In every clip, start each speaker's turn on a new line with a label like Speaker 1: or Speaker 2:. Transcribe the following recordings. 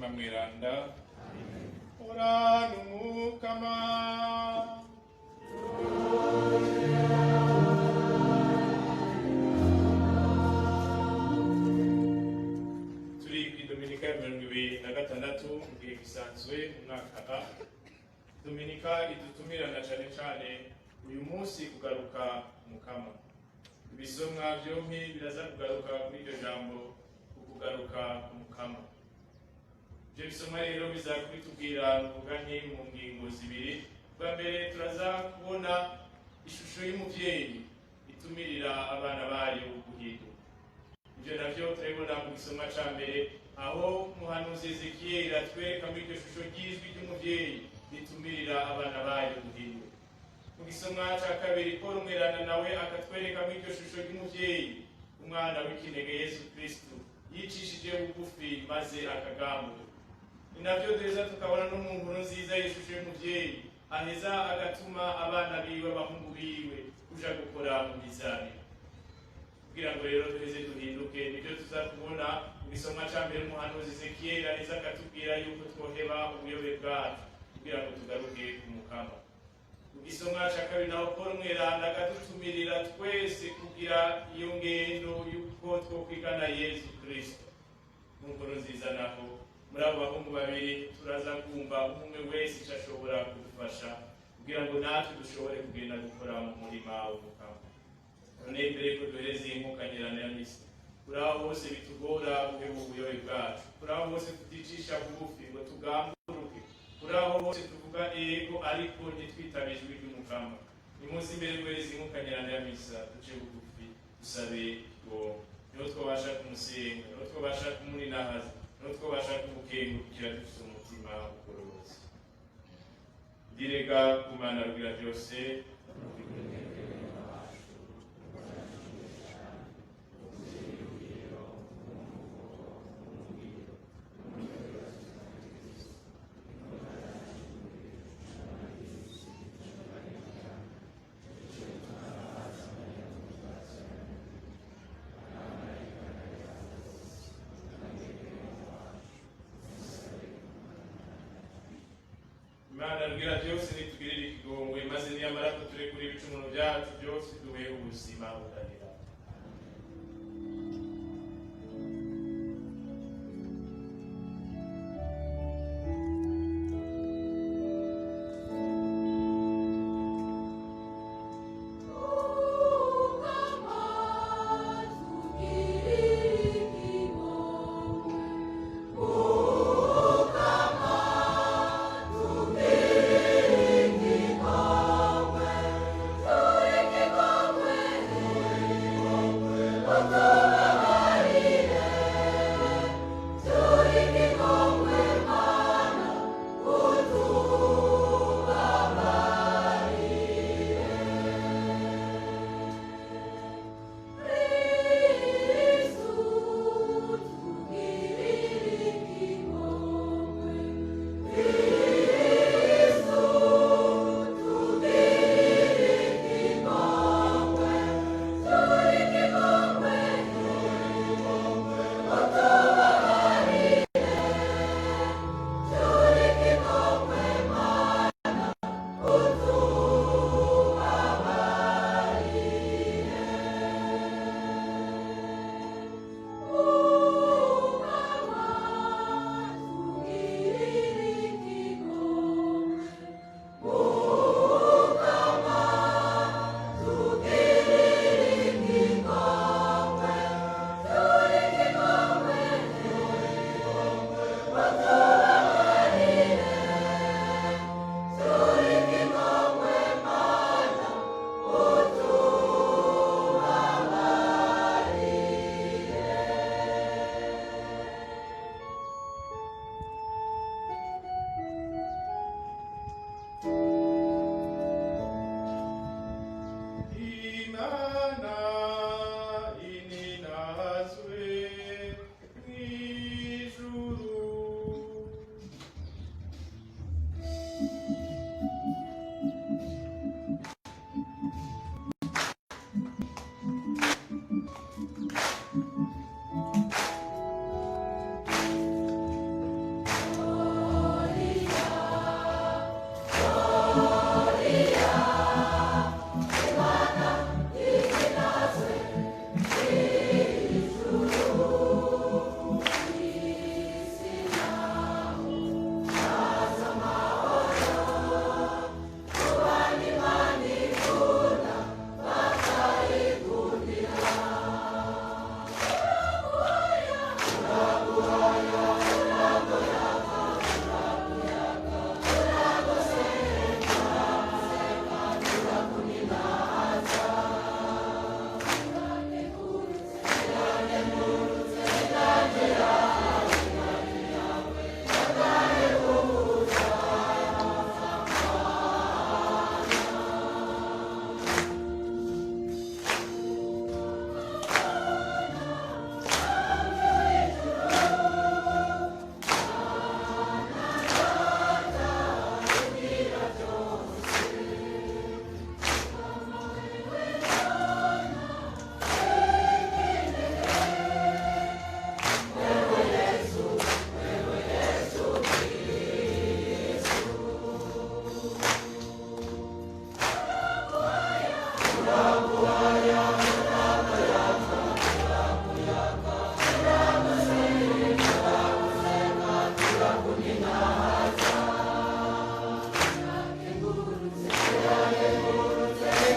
Speaker 1: Mutima Mweranda. Horana Umukama. Turi ku Dominika ya 26 mu gihe gisanzwe, mu mwaka A. Dominika idutumirana cane cane uyu munsi kugaruka Mukama. Ibisomwa vyompi biraza kugaruka kuri iryo jambo, kugaruka ku Mukama. Ivyo bisomwa rero biza kubitubwira muvuganye mu ngingo zibiri. Bwa mbere, turaza kubona ishusho y'umuvyeyi itumirira abana bayo guhinduka. Ivyo navyo turabibona mu gisomwa ca mbere, aho umuhanuzi Ezekiyeli atwereka muri iryo shusho ry'ijwi ry'umuvyeyi ritumirira abana bayo guhinduka. Mu gisomwa ca kabiri, Paul Umweranda nawe akatwereka muri iryo shusho ry'umuvyeyi umwana w'ikinege Yesu Kristu yicishije bugufi maze akagambuka. Ni navyo duheza tukabona no mu nkuru nziza y'ishusho y'umuvyeyi aheza agatuma abana biwe, abahungu biwe, kuja gukora mu mizabibu. Kugira ngo rero duheze duhinduke, nibyo tuza kubona mu gisomwa ca mbere. Umuhanuzi Ezekiyeli aheza akatubwira yuko twoheba ubuyobe bwacu kugira ngo tugaruke ku Mukama. Mu gisomwa ca kabiri naho, Paul Mweranda akadutumirira twese kugira iyo ngendo y'uko twokwigana Yesu Kristo. Mu nkuru nziza naho, muri abo bahungu babiri, turaza kumva umwe wese ico ashobora kudufasha kugira ngo natwe dushobore kugenda gukora mu murima w'Umukama. None mbere ko duhereza iyi nkukanyirano ya misa, kuri aho hose bitugora guheba ubuyobe bwacu, kuri aho hose tuticisha bugufi ngo tugamburuke, kuri aho hose tuvuga ego ariko ntitwitabe ijwi ry'Umukama, ni munsi imbere guhereza inkukanyirano ya misa duce bugufi dusabe ngo niho twabasha kumusenga, niho twabasha kumuninahaza, niho twabasha kumukengurukira dufite umutima ugororotse. Ndirega ku Mana Rugira byose. Imana Rugira byose nitugirire ikigongwe, maze niyamara kuturekura ibicumuro byacu byose, duhe ubuzima budahera.
Speaker 2: Mukama, tugirire ikigongwe. Mukama, tugirire ikigongwe. Turi ikigongwe.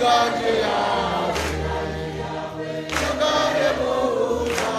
Speaker 3: Inganje yawe tugahebuza.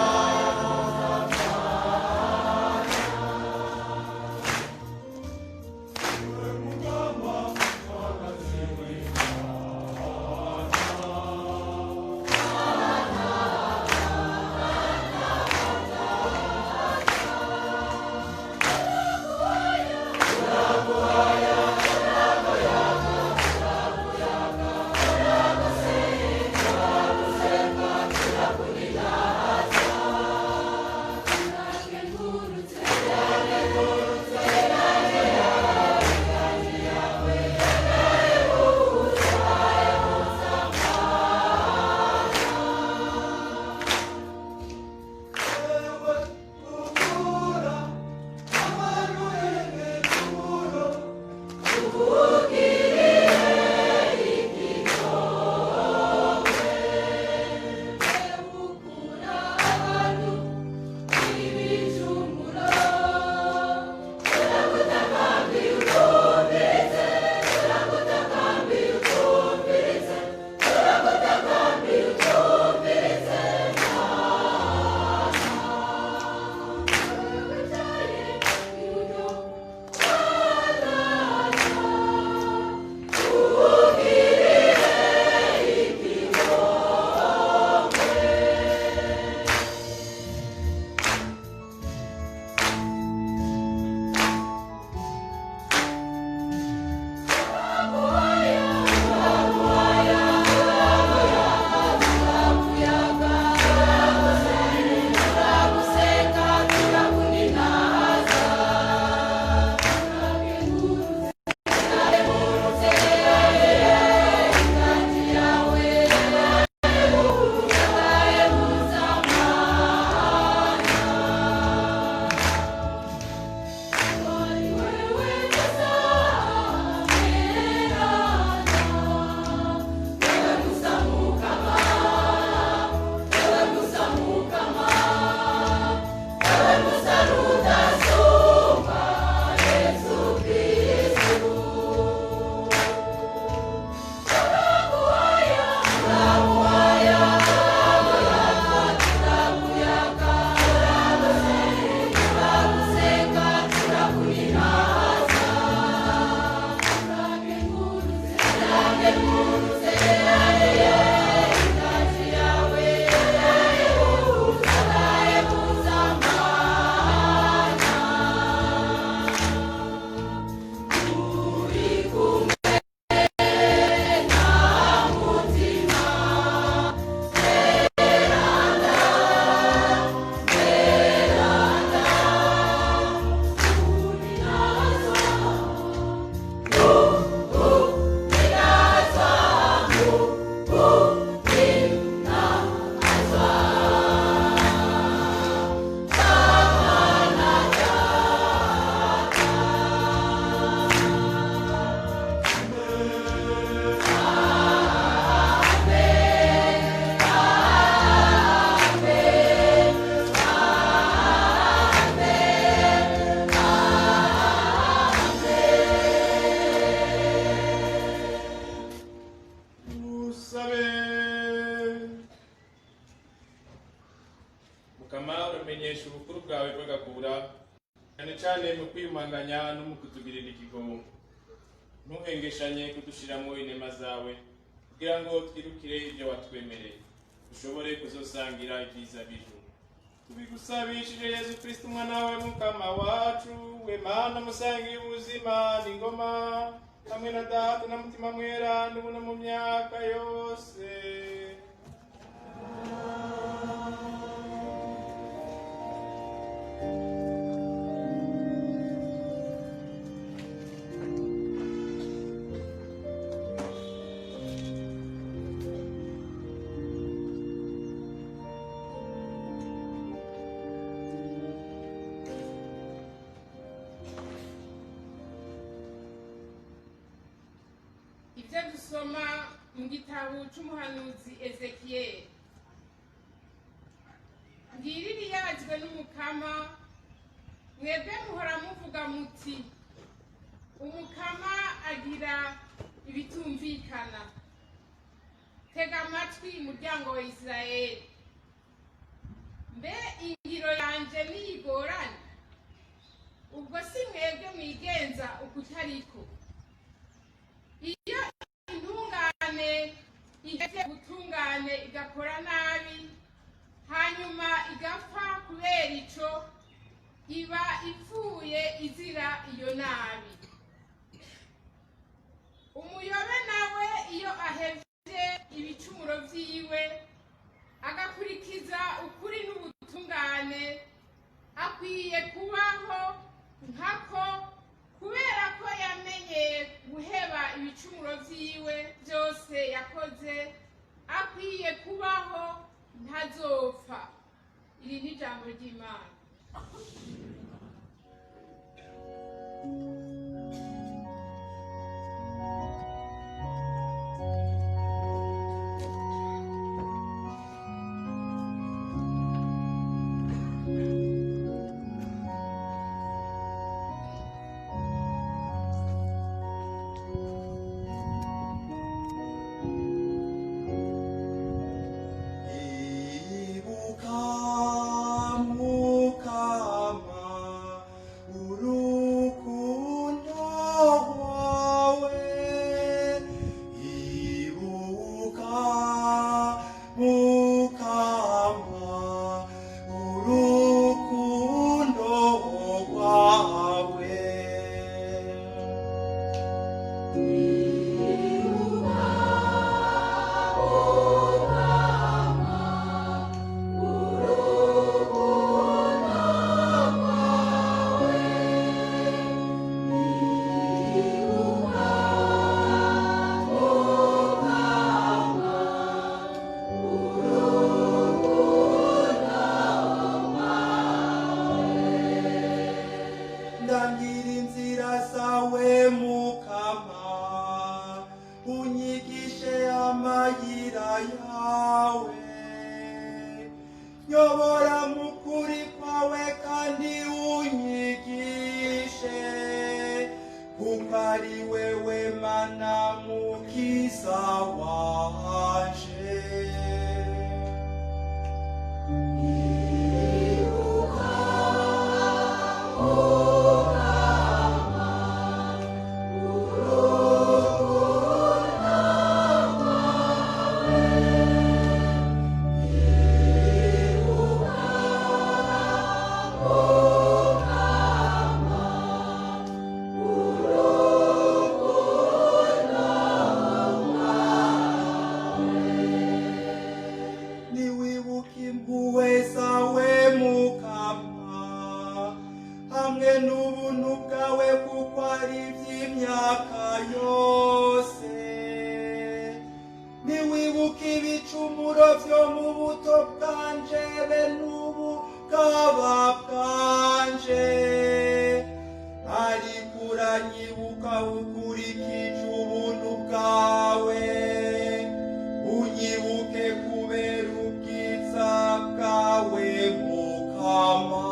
Speaker 1: Dusabe. Mukama, uramenyesha ubukuru bwawe bw'agakura, cyane cyane mu kwiyumanganya no mu kutugirira ikigongo. Ntuhengeshanye kudushiramo inema zawe, kugira ngo twirukire ibyo watwemereye, dushobore kuzosangira ibyiza b'ijuru. Tubigusabishije Yezu Kristo umwana wawe Mukama wacu, we Mana musangiye ubuzima n'ingoma hamwe na Data na Mutima Mwera, n'ubu no mu myaka yose.
Speaker 4: Ibyo dusoma mu gitabo c'umuhanuzi Ezekiyeli. Ngiri riyazwe n'Umukama, mwebwe muhora muvuga muti: "Umukama agira ibitumvikana." Tega amatwi, muryango wa Isirayeli. Mbe ingiro yanje niyigorane? Ubwo si mwebwe mwigenza ukutariko? Iyo intungane ihevye ubutungane igakora nabi, hanyuma igapfa kubera ico, iba ipfuye izira iyo nabi. Umuyobe nawe iyo ahevye ibicumuro vyiwe, agakurikiza ukuri n'ubutungane, akwiye kubaho nkako, kubera ko yamenye guheba ibicumuro vyiwe byose yakoze, akwiye kubaho, ntazopfa. Iri ni ijambo ry'Imana.
Speaker 3: Ibuka, Mukama, urukundo rwawe. Ibuka, Mukama, urukundo rwawe. Ndangira inzira zawe, Mukama, unyigishe amayira yawe. Nyobora mu kuri kwawe kandi unyigishe, kuko ari wewe Mana mukiza wanje. Niwibuka impuhwe zawe, Mukama, hamwe n'ubuntu bwawe, kuko ari iby'imyaka yose. Niwibuka ibicumuro byo mu buto bwanje be n'ubugaba bwanje, ariko uranyibuka ukurikije ubuntu bwawe, unyibuke kubera ubwiza bwawe, Mukama.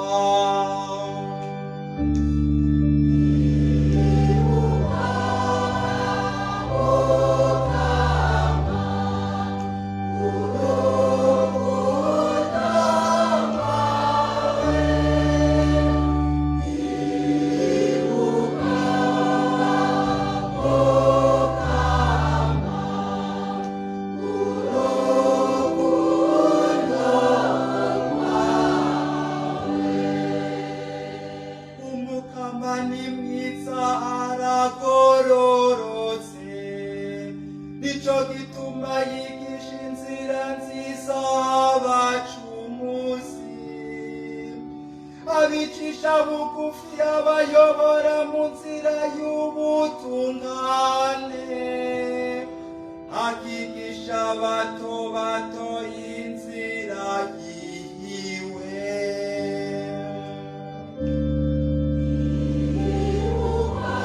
Speaker 3: Umukama ni mwiza, aragororotse, nico gituma yigisha inzira nziza abacumuzi. Abicisha bugufi abayobora mu nzira y'ubutungane, akigisha bato bato inzira yiwe.
Speaker 2: Ibuka.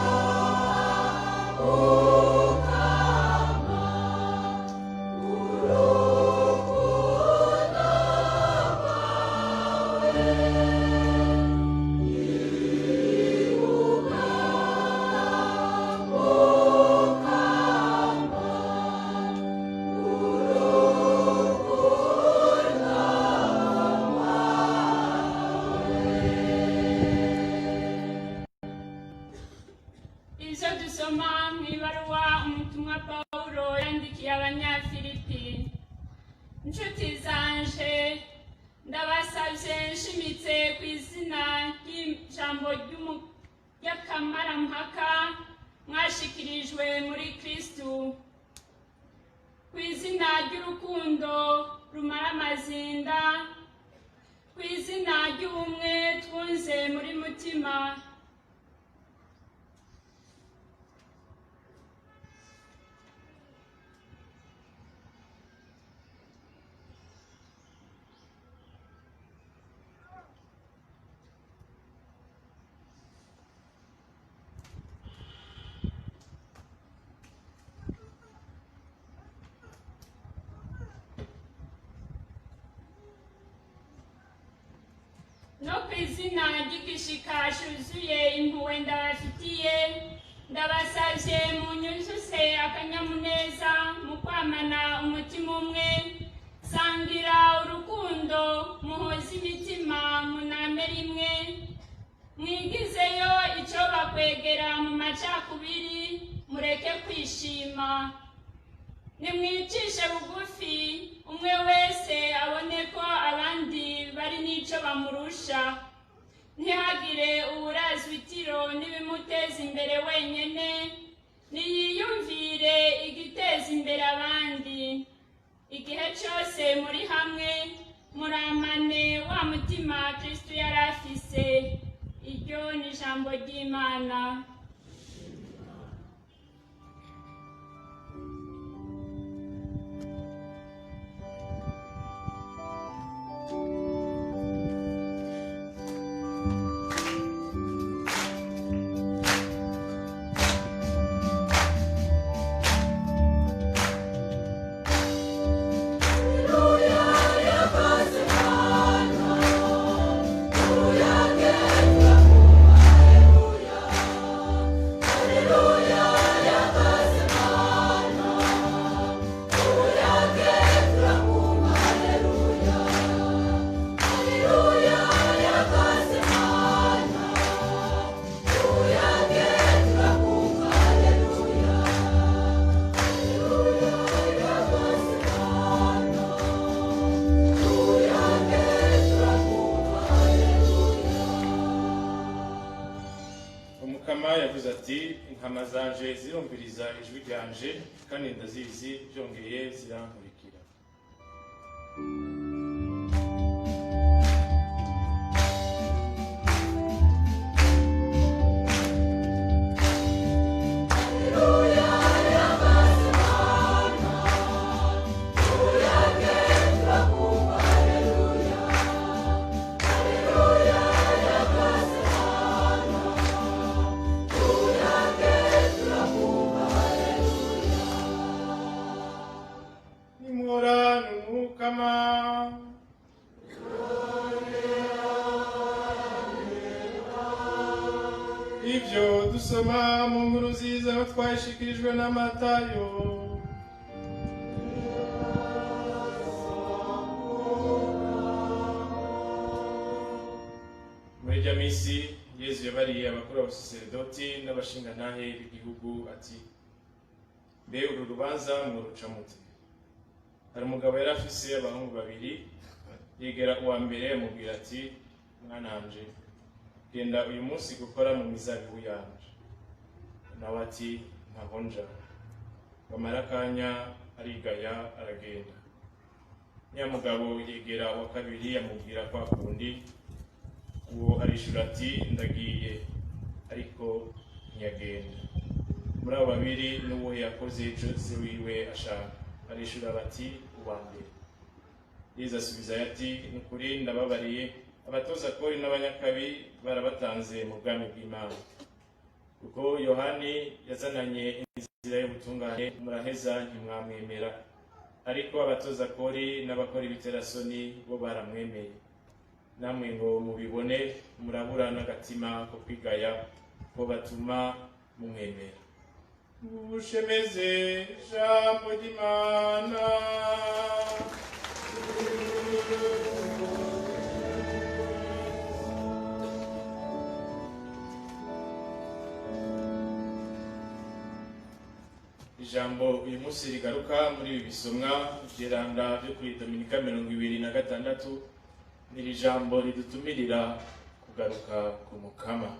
Speaker 5: Nshuti zanje, ndabasabye nshimitse ku izina ry'ijambo ry'akamarampaka mwashikirijwe muri Kristu, ku izina ry'urukundo rumara amazinda, ku izina ry'ubumwe twunze muri mutima. No ku izina ry'igishika cyuzuye impuhwe ndabafitiye, ndabasabye munyuzuze akanyamuneza mu kwamana umutima umwe, sangira urukundo, muhuze imitima, muname rimwe, mwigizeyo icyo bakwegera mu macakubiri, mureke kwishima. Nimwicishe bugufi, umwe wese abone ko abandi bari n'icyo bamurusha. Ntihagire uwurazwa itiro n'ibimuteza imbere wenyine, niyiyumvire igiteza imbere abandi. Igihe cyose muri hamwe, muramane wa mutima Kristu yari afise. Iryo ni ijambo ry'Imana.
Speaker 1: Umukama yavuze ati: "Intama zanje zirumviriza ijwi ryanje, kandi ndazizi, byongeye zirankurikira." Nimuhorane Umukama. Ibyo dusoma mu nkuru nziza aho twashikirijwe na Matayo. Muri irya minsi Yezu yabariye abakuru b'abasaseredoti n'abashingantahe b'igihugu ati: "Mbe uru rubanza mworuca mute? Hari umugabo yari afise abahungu babiri. Yegera uwa mbere amubwira ati: 'Mwananje, genda uyu munsi gukora mu mizabibu yanje.' Nawe ati: 'Ntaho nja.' Bamara akanya arigaya, aragenda. Nyamugabo yegera uwa kabiri amubwira kwa kundi. Uwo arishura ati: 'Ndagiye,' ariko ntiyagenda. Muri abo babiri n'uwo yakoze ico se wiwe ashaka?" Arishura bati: "Uwa mbere." Yezu asubizayo ati: "Ni ukuri ndababariye, abatoza kori n'abanyakabi barabatanze mu bwami bw'Imana. Kuko Yohani yazananye inzira y'ubutungane, muraheza ntimwamwemera, ariko abatoza kori n'abakora ibiterasoni bo baramwemeye. Namwe ngo mubibone, murabura n'agatima ko kwigaya ko batuma mumwemera." Ushemeze ijambo ry'Imana. Ijambo uyu munsi rigaruka muri ibi bisomwa vyeranda vyo kuri Dominika 26 ni iri jambo ridutumirira kugaruka ku Mukama.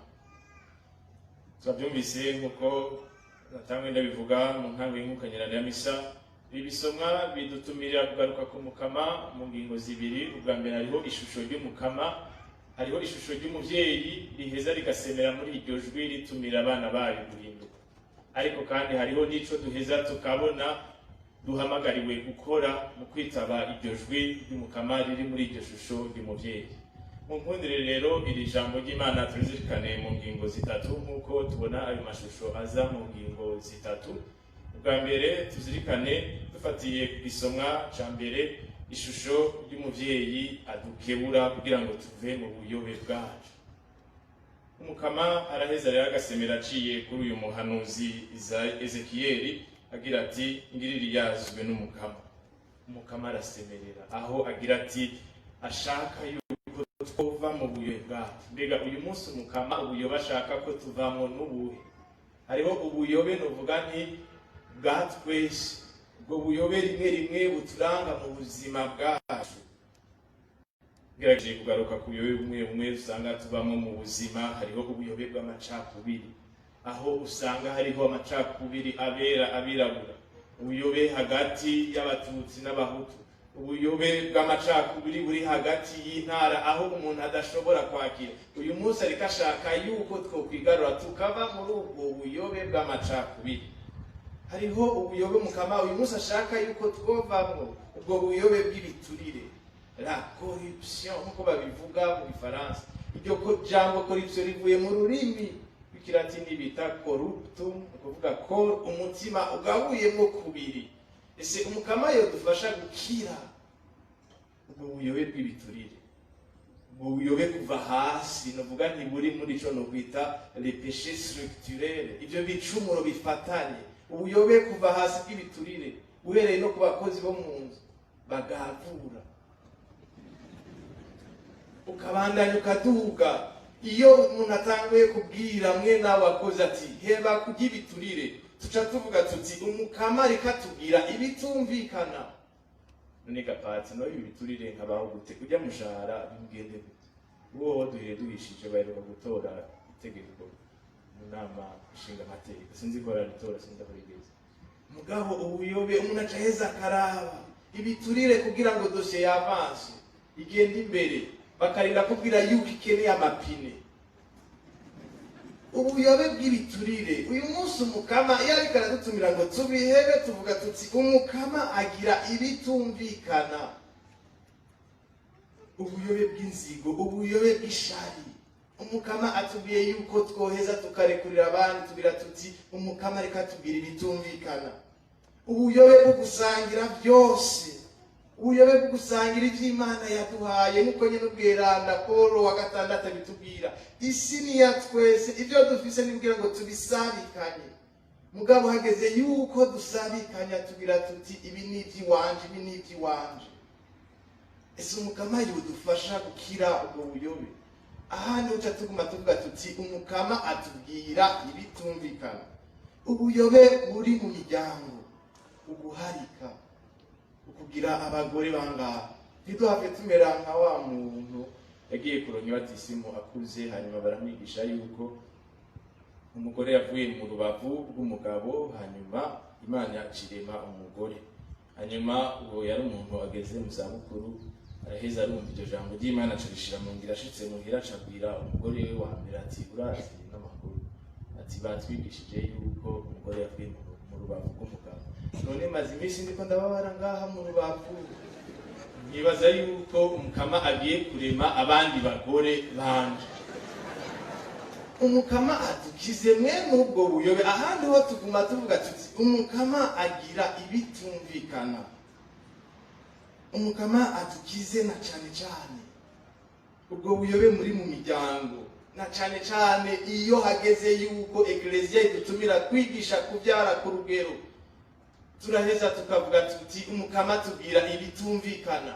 Speaker 1: Turabyumvise nk'uko natangwe ndabivuga mu ntango y'inkukanyiraniro ya misa. Ibi bisomwa bidutumirira kugaruka ku Mukama mu ngingo zibiri. Ubwa mbere, hariho ishusho ry'Umukama, hariho ishusho ry'umuvyeyi riheza rigasemera muri iryo jwi ritumira abana bayo guhinduka. Ariko kandi hariho n'ico duheza tukabona duhamagariwe gukora mu kwitaba iryo jwi ry'Umukama riri muri iryo shusho ry'umuvyeyi. Mu nkundire rero, iri jambo ry'Imana turizirikane mu ngingo zitatu, nk'uko tubona ayo mashusho aza mu ngingo zitatu. Ubwa mbere, tuzirikane dufatiye ku gisomwa ca mbere ishusho ry'umuvyeyi adukebura kugira ngo tuve mu buyobe bwacu. Umukama araheza rero agasemera aciye kuri uyu muhanuzi Ezekiyeli agira ati: "Ngirira yazwe n'Umukama." Umukama arasemerera aho agira ati ashaka yuko twova mu buyobe bwacu. Mbega uyu munsi Umukama ubuyobe ashaka ko tuvamwo n'ubuhe? Hariho ubuyobe nuvuga nti bwa twese, ubwo buyobe rimwe rimwe buturanga mu buzima bwacu. Ngerageje kugaruka ku buyobe bumwe bumwe usanga tubamo mu buzima, hariho ubuyobe bw'amacakubiri, aho usanga hariho amacakubiri abera, abirabura, ubuyobe hagati y'Abatutsi n'Abahutu, ubuyobe bw'amacakubiri buri hagati y'intara, aho umuntu adashobora kwakira. Uyu munsi ariko ashaka yuko twokwigarura tukava muri ubwo buyobe bw'amacakubiri. Hariho ubuyobe Mukama uyu munsi ashaka yuko twovamwo, ubwo buyobe bw'ibiturire, la corruption nk'uko babivuga mu Gifaransa. Iryo jambo corruption rivuye mu rurimi rw'Ikilatini bita corruptum, ni ukuvuga cor, umutima ugabuyemo kubiri. Ese Umukama yodufasha gukira ubwo buyobe bw'ibiturire, ubwo buyobe kuva hasi, nuvuga ntiburi muri ico nokwita les péchés structurels, ivyo bicumuro bifatanye, ubuyobe kuva hasi bw'ibiturire, uhereye no ku bakozi bo mu nzu bagavura, ukabandanya ukaduga. Iyo umuntu atanguye kubwira mwe n'abo bakozi ati: "Heba kurya ibiturire," tuca tuvuga tuti: "Umukama ariko atubwira ibitumvikana." None gapatsi no ibi biturire nkabaho gute? Kurya mushahara bimugende gute? Uwo duhere duhishije, baheruka gutora itegeko mu Nama Ishinga Amategeko, sinzi ko bararitora, sinzi aho rigeze. Mugabo ubuyobe, umuntu aca aheza akaraba ibiturire kugira ngo dosiye y'avance, igende imbere, bakarinda kubwira yuko ikeneye amapine. Ubuyobe bw'ibiturire, uyu munsi Umukama iyo ariko aradutumira ngo tubihebe, tuvuga tuti: "Umukama agira ibitumvikana." Ubuyobe bw'inzigo, ubuyobe bw'ishari, Umukama atubwiye yuko twoheza tukarekurira abandi, tubwira tuti: "Umukama reka atubwira ibitumvikana." Ubuyobe bwo gusangira byose, ubuyobe bwo gusangira iby'Imana yaduhaye, nk'uko nyine ubweranda Paul wa gatandatu abitubwira: isi ni iya twese, ibyo dufise nibwira ngo tubisabikanye. Mugabo hageze yuko dusabikanya, tubwira tuti: "Ibi ni iby'iwanje, ibi ni iby'iwanje." Ese Umukama yodufasha gukira ubwo buyobe? Ahandi uca tuguma tuvuga tuti: "Umukama atubwira ibitumvikana." Ubuyobe buri mu miryango, uguharika, ukugira abagore bangaha, ntiduhave tumera nka wa muntu yagiye kuronka ibatisimu akuze, hanyuma baramwigisha yuko umugore yavuye mu rubavu rw'umugabo, hanyuma Imana irema umugore. Hanyuma uwo yari umuntu ageze mu zabukuru, araheza arumva iryo jambo ry'Imana, acarishira mu ngira. Ashitse muhira, acabwira umugore we wa mbere ati: "Urazi n'amakuru?" Ati: "Batwigishije yuko umugore yavuye mu rubavu rw'umugabo, none maze iminsi ndiko ndababara ngaha mu rubavu, nkibaza yuko Umukama agiye kurema abandi bagore banje." Umukama adukize mwene ubwo buyobe. Ahandi ho tuguma tuvuga tuti: "Umukama agira ibitumvikana." Umukama adukize na cane cane ubwo buyobe muri mu miryango, na cane cane iyo hageze yuko Ekleziya idutumira kwigisha kubyara ku rugero, turaheza tukavuga tuti: "Umukama tubwira ibitumvikana."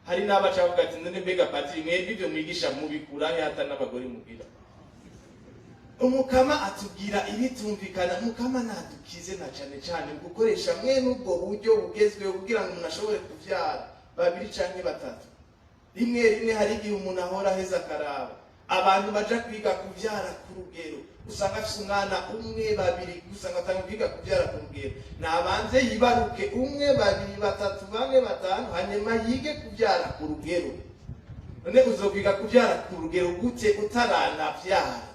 Speaker 1: Hari n'abaca bavuga ati: "None mbega patiri, mwebwe ibyo mwigisha mubikura he hata n'abagore mugira?"
Speaker 6: Umukama atubwira ibitumvikana. Umukama nadukize, na cane cane mu gukoresha mwene ubwo buryo bugezweho kugira ngo umuntu ashobore kuvyara babiri canke batatu. Rimwe rimwe hari igihe umuntu ahora aheza akaraba abantu baja kwiga kuvyara ku rugero, usanga afise umwana umwe, babiri gusa, ngo atanga kwiga kuvyara ku rugero. Nabanze yibaruke umwe, babiri, batatu, bane, batanu, hanyuma yige kuvyara ku rugero. None uzokwiga kuvyara ku rugero gute utaranavyara?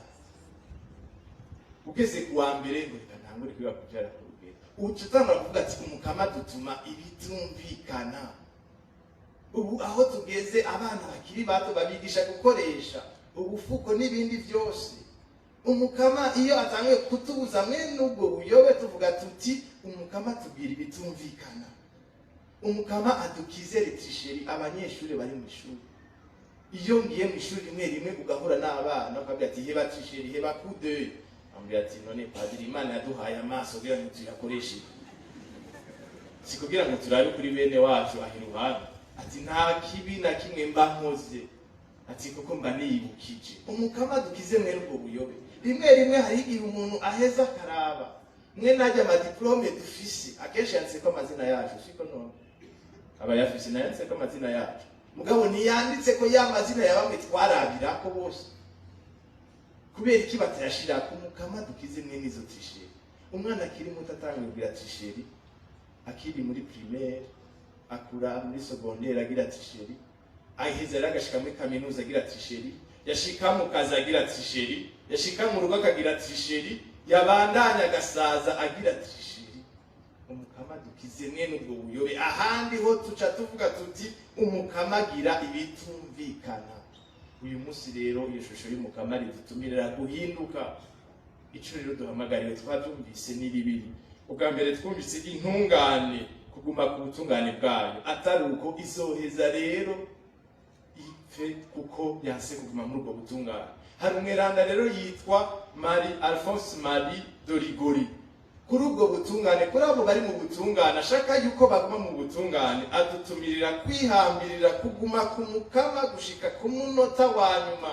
Speaker 6: Ugeze ku wa mbere ngo reka ntangure kwiga kuvyara ku rugero, uca utangura kuvuga ati umukama dutuma ibitumvikana. Ubu aho tugeze, abana bakiri bato babigisha gukoresha ubufuko n'ibindi byose. Umukama iyo atanguye kutubuza mwene ubwo buyobe, tuvuga tuti umukama tubwira ibitumvikana. Umukama adukize les tricheries. Abanyeshuri bari mu ishuri, iyo ngiye mu ishuri rimwe rimwe ugahura n'abana ukabwira ati heba tricherie, heba kude, ambwira ati none padiri, Imana yaduhaye amaso kugira ngo tuyakoreshe, si kugira ngo turabe kuri bene wacu aho iruhande. Ati nta kibi na kimwe mba nkoze, ati kuko mba niyibukije. Umukama dukize mwene ubwo buyobe. Rimwe rimwe hari igihe umuntu aheza akaraba mwe najya ama diplômes dufise, akenshi yanditseko amazina yacu, siko? None abayafise nayanditseko amazina yacu, mugabo ntiyanditse ko ya mazina ya bamwe twarabirako bose. Kubera iki batayashirako? Umukama dukize mwene izo tricheries. Umwana akiri muto atanguye kugira tricherie akiri muri primaire, akura muri secondaire agira tricherie, aheza rero agashika muri kaminuza agira tricherie, yashika mu kazi agira tricherie, yashika mu rugo akagira tricherie, yabandanya agasaza agira tricherie. Umukama dukize mwene ubwo buyobe. Ahandi ho tuca tuvuga tuti umukama agira ibitumvikana. Uyu munsi rero iyo shusho y'umukama ridutumirira guhinduka. Ico rero duhamagariwe twabyumvise ni bibiri. Ubwa mbere twumvise intungane kuguma ku butungane bwayo, atari uko izoheza rero ipfe kuko yanse kuguma muri ubwo butungane. Hari umweranda rero yitwa Marie Alphonse Marie de Liguori. Kuri ubwo butungane, kuri abo bari mu butungane ashaka yuko baguma mu butungane, adutumirira kwihambirira kuguma ku mukama gushika ku munota wa nyuma.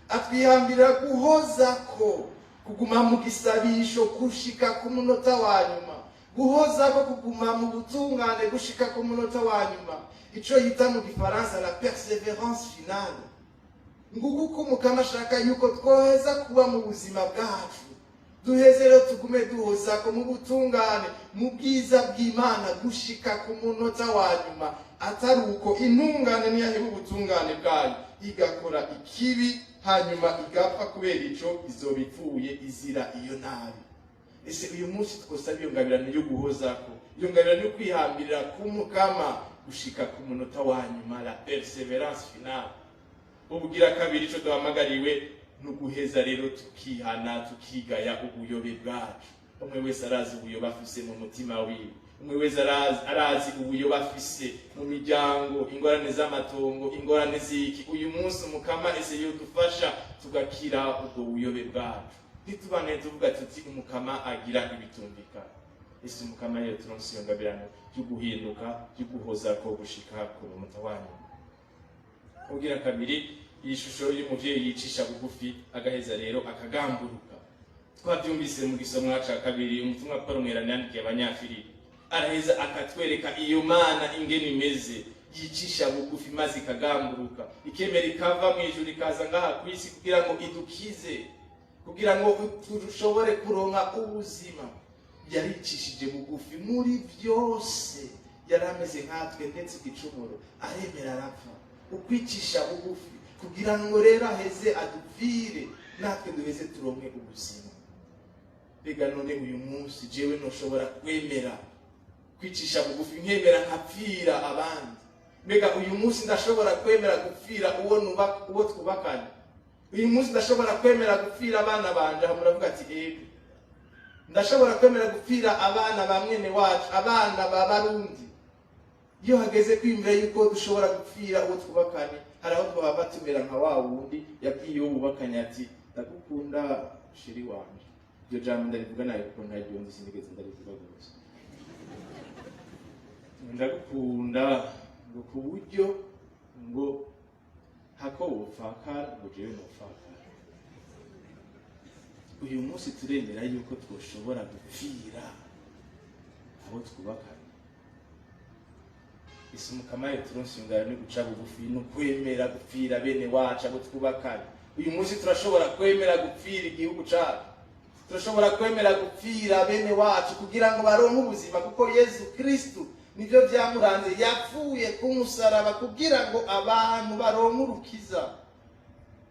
Speaker 6: Atwihambirira guhoza ko kuguma mu gisabisho gushika ku munota wa nyuma, guhoza ko kuguma mu butungane gushika ku munota wa nyuma, ico yita mu gifaransa la persévérance finale. Nguko uko umukama ashaka yuko twoheza kuba mu buzima bwacu. Duheze rero tugume duhoza ko mu butungane, mu bwiza bw'Imana gushika ku munota wa nyuma. Atari uko, intungane ntiyaheba ubutungane bwayo igakora ikibi hanyuma igapfa kubera ico, izoba ipfuye izira iyo nabi. Ese uyu munsi twosaba iyo ngabirano yo guhozako, iyo ngabirano yo kwihambirira k'umukama gushika ku munota wa nyuma, la persévérance finale? Ubugira kabiri, ico duhamagariwe ni uguheza rero tukihana, tukigaya ubuyobe bwacu. Umwe wese arazi ubuyobe afise mu mutima wiwe, umwe wese arazi ubuyobe afise mu miryango, ingorane z'amatongo, ingorane z'iki. Uyu munsi umukama ese yodufasha tugakira ubwo buyobe bwacu, ntitubane tuvuga tuti umukama agira ibitumvikana. Ese umukama rero turonse iyo ngabirano yo guhinduka, yo guhozako gushika ku munota wa nyuma? Ubwira kabiri, iyi shusho y'umuvyeyi yicisha bugufi agaheza rero akagamburuka, twabyumvise mu gisomwa ca kabiri, umutumwa Paul Mweranda yandikiye Abanyafilipi. Araheza akatwereka iyo Mana ingene imeze, yicisha bugufi maze ikagamburuka, ikemera ikava mu ijuru ikaza ngaha ku isi kugira ngo idukize, kugira ngo dushobore kuronka ubuzima. Yaricishije bugufi muri byose, yari ameze nkatwe ndetse igicumuro, aremera arapfa. Ukwicisha bugufi kugira ngo rero aheze adupfire, natwe duheze turonke ubuzima. Mbega none uyu munsi jewe ntushobora kwemera kwicisha bugufi, nkemera nkapfira abandi? Mbega uyu munsi ndashobora kwemera gupfira uwo nuba, uwo twubakanye? Uyu munsi ndashobora kwemera gupfira abana banje? Aho muravuga ati ego. Ndashobora kwemera gupfira abana ba mwene wacu, abana ba Barundi? Iyo hageze kwiyumvira yuko dushobora gupfira uwo twubakanye, hari aho twaba tumera nka wa wundi yabwiye uwo bubakanye ati ndagukunda chéri wanje. Iryo jambo ndarivuga nabi kuko ntaryo nzi, sinigeze ndarivuga rwose. Ndagukunda ngo ku buryo ngo hako wopfakara ngo jewe nopfakara. Uyu munsi turemera yuko twoshobora gupfira abo twubakanye? Ese Umukama turonse ingano ni guca bugufi no kwemera gupfira bene wacu, abo twubakanye? Uyu munsi turashobora kwemera gupfira igihugu cacu? Turashobora kwemera gupfira bene wacu kugira ngo baronke ubuzima? Kuko Yezu Kristu nibyo byamuranze, yapfuye ku musaraba kugira ngo abantu baronke urukiza.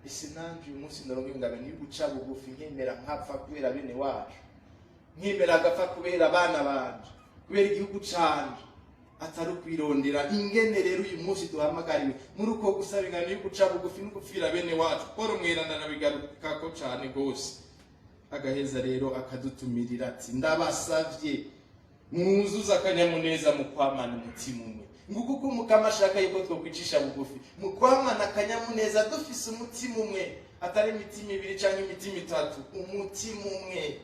Speaker 6: Ese nanje uyu munsi ndaronka ingano ni guca bugufi, nkemera nkapfa kubera bene wacu, nkemera agapfa kubera abana banje, kubera igihugu canje, atari ukwirondera? Ingene rero uyu munsi duhamagariwe muri uko gusaba ingano yo guca bugufi no gupfira bene wacu, Paul Mweranda arabigarukako cane rwose. Agaheza rero akadutumirira ati: "Ndabasavye mwuzuze akanyamuneza mu kwamana umutima umwe." Nguko uko Umukama ashaka yuko twokwicisha bugufi mu kwamana akanyamuneza, dufise umutima umwe, atari imitima ibiri canke imitima itatu, umutima umwe,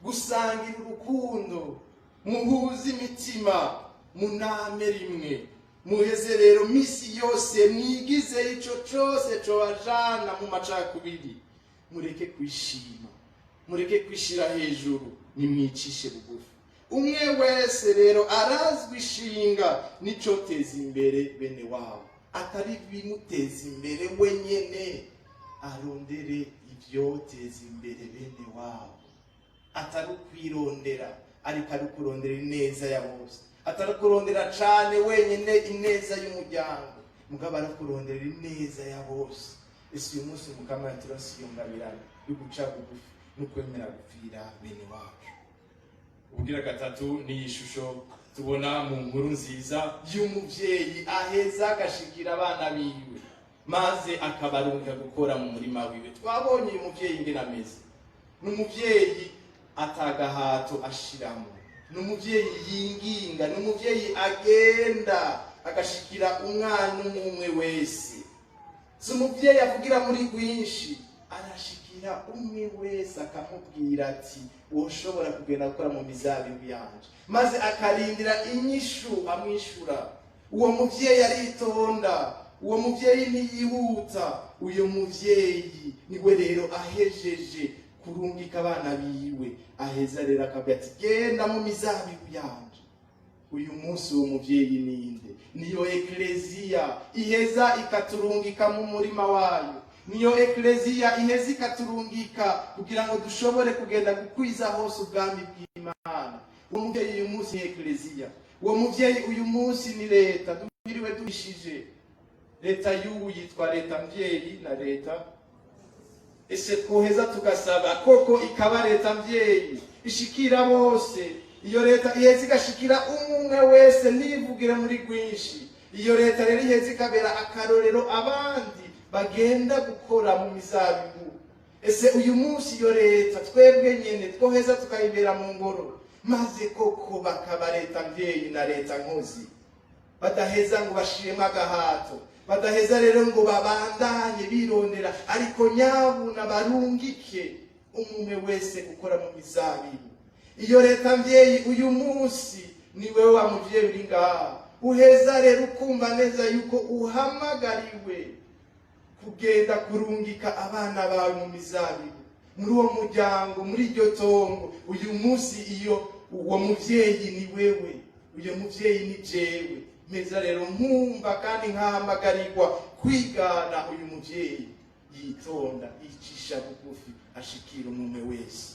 Speaker 6: gusangira urukundo, muhuze imitima, muname rimwe. Muheze rero misi yose mwigize ico cose cobajana mu macakubiri. Mureke kwishima, mureke kwishira hejuru, nimwicishe bugufi. Umwe wese rero arazwi ishinga n'icoteza imbere bene wabo, atari bimuteza imbere wenyene. Arondere ivyoteza imbere bene wabo, atari ukwirondera, ariko ari ukurondera ineza ya bose, atari ukurondera cane wenyine ineza y'umuryango, mugabo ari kurondera ineza ya bose. Ese uyu munsi Umukama yaturonse iyo ngabirano yo guca bugufi no kwemera gupfira bene wacu?
Speaker 1: Ubugira gatatu ni iyi shusho tubona mu nkuru nziza
Speaker 6: y'umuvyeyi aheza agashikira abana biwe, maze akabarungika gukora mu murima wiwe. Twabonye uyu muvyeyi ingene ameze: ni umuvyeyi atagahato ashiramo, ni umuvyeyi yinginga, ni umuvyeyi agenda agashikira umwana umwe umwe wese. Si umuvyeyi avugira muri rwinshi, arashikira umwe wese akamubwira ati: "Woshobora kugenda gukora mu mizabibu yanje?" Maze akarindira inyishu amwishura. Uwo muvyeyi aritonda, uwo muvyeyi ntiyihuta. Uyo muvyeyi niwe rero ahejeje kurungika abana biwe, aheza rero akabwira ati: "Genda mu mizabibu yanje." Uyu munsi uwo muvyeyi ninde? Niyo Ekleziya iheza ikaturungika mu murima wayo, niyo Ekleziya iheza ikaturungika kugira ngo dushobore kugenda gukwiza hose ubwami bw'Imana. Uwo muvyeyi uyu munsi ni Ekleziya, uwo muvyeyi uyu munsi ni leta. Duhiriwe duhishije, leta y'ubu yitwa leta mvyeyi na leta. Ese twoheza tugasaba koko ikaba leta mvyeyi ishikira bose? Iyo leta iheza igashikira umwe wese, ntivugire muri rwinshi. Iyo leta rero iheza ikabera akarorero abandi bagenda gukora mu mizabibu. Ese uyu munsi iyo leta twebwe nyene twoheza tukayibera mu ngoro, maze koko bakaba leta mvyeyi na leta nkozi, badaheza ngo bashiremo agahato, badaheza rero ngo babandanye birondera, ariko nyabuna barungike umwe wese gukora mu mizabibu? Iyo leta mvyeyi uyu munsi ni wewe wa muvyeyi uri ngaha, uheza rero ukumva neza yuko uhamagariwe kugenda kurungika abana bawe mu mizabibu, muri uwo muryango, muri iryo tongo. Uyu munsi iyo uwo muvyeyi ni wewe, uyo muvyeyi ni jewe. Meza rero nkumva kandi nkahamagarirwa kwigana uyu muvyeyi yitonda, yicisha bugufi, ashikira umwe wese.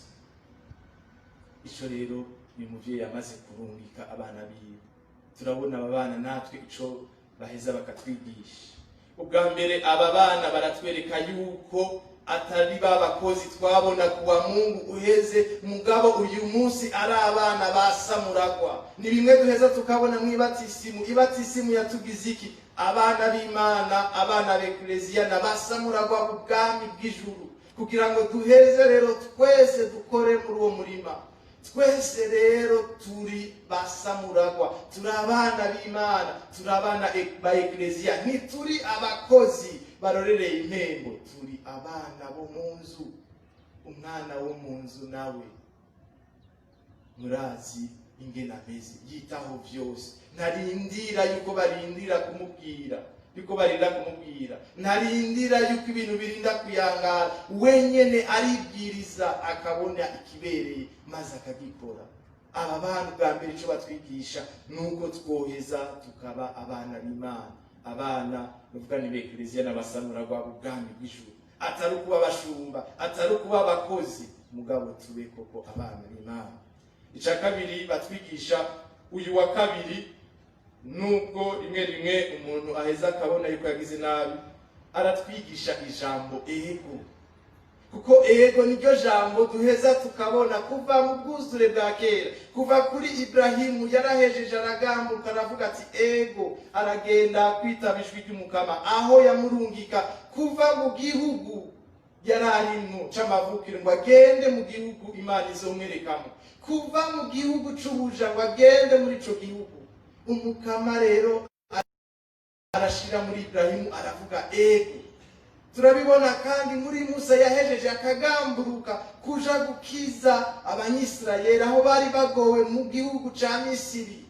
Speaker 6: Ico rero uyu muvyeyi amaze kurungika abana biwe, turabona aba bana natwe ico baheza bakatwigisha. Ubwa mbere, aba bana baratwereka yuko atari ba bakozi twabona kuwa Mungu uheze, mugabo uyu munsi ari abana ba samuragwa. Ni bimwe duheza tukabona mw'ibatisimu. Ibatisimu yatugize iki? Abana b'Imana, abana b'Ekleziya na ba samuragwa b'ubwami bw'ijuru, kugira ngo duheze rero twese dukore muri uwo murima. Twese rero turi basamuragwa, turi abana b'Imana, turi abana ba Ekleziya. Ntituri abakozi barorereye impembo, turi abana bo mu nzu. Umwana wo mu nzu nawe murazi ingene ameze: yitaho vyose, ntarindira yuko barindira kumubwira. Yuko barinda kumubwira, ntarindira yuko ibintu birinda kuyangara, wenyene aribwiriza akabona ikibereye maze akagikora. Aba bana bwa mbere icyo batwigisha ni uko twoheza tukaba abana b'Imana, abana bavuga ni b'Ekleziya n'abasanura ubwami bw'ijuru, atari ukuba abashumba, atari ukuba abakozi, mugabo tube koko abana b'Imana. Icya kabiri batwigisha uyu wa kabiri, nubwo rimwe rimwe umuntu aheza akabona yuko yagize nabi, aratwigisha ijambo ego, kuko ego niryo jambo duheza tukabona kuva mu bwuzure bwa kera, kuva kuri Iburahimu. Yarahejeje aragambuka, aravuga ati ego, aragenda kwitaba ijwi ry'Umukama aho yamurungika kuva mu gihugu yari arimwo c'amavukiro ngo agende mu gihugu Imana izomwerekamo, kuva mu gihugu c'ubuja ngo agende muri ico gihugu. Umukama rero arashira muri Iburahimu, aravuga ego. Turabibona kandi muri Musa, yahejeje akagamburuka kuja gukiza Abanyisirayeli aho bari bagowe mu gihugu ca Misiri.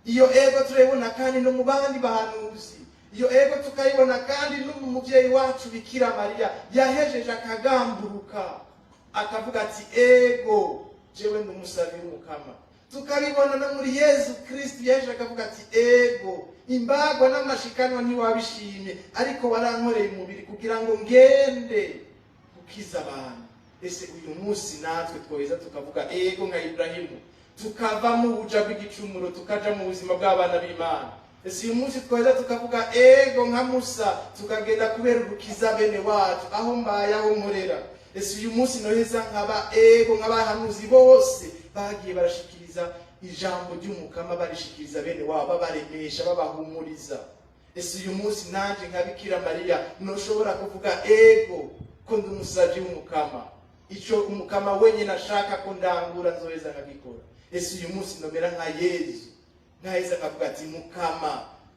Speaker 6: Iyo ego turayibona kandi no mu bandi bahanuzi. Iyo ego tukayibona kandi no mu muvyeyi wacu Bikira Mariya, yahejeje akagamburuka akavuga ati ego, jewe ndi umusabi w'Umukama. Tukabibona no muri Yezu Kristu, yahejeje akavuga ati ego, imbagwa n'amashikanwa ntiwabishimye, ariko warankoreye umubiri kugira ngo ngende gukiza abantu. Ese uyu munsi natwe twoheza tukavuga ego nka Iburahimu, tukava mu buja bw'igicumuro tukaja mu buzima bw'abana b'Imana? Ese uyu munsi twoheza tukavuga ego nka Musa, tukagenda kubera urukiza bene wacu aho mbaye, aho nkorera? Ese uyu munsi noheza nkaba ego nk'abahanuzi bose bagiye barashikiriza ijambo ry'Umukama, barishikiriza bene wabo, babaremesha, babahumuriza? Ese uyu munsi nanje nka Bikira Mariya noshobora kuvuga ego ko ndi umusaji w'Umukama, ico Umukama wenyine ashaka ko ndangura nzoheza nkagikora? Ese uyu munsi nomera nka Yezu, nkaheza nkavuga ati Mukama,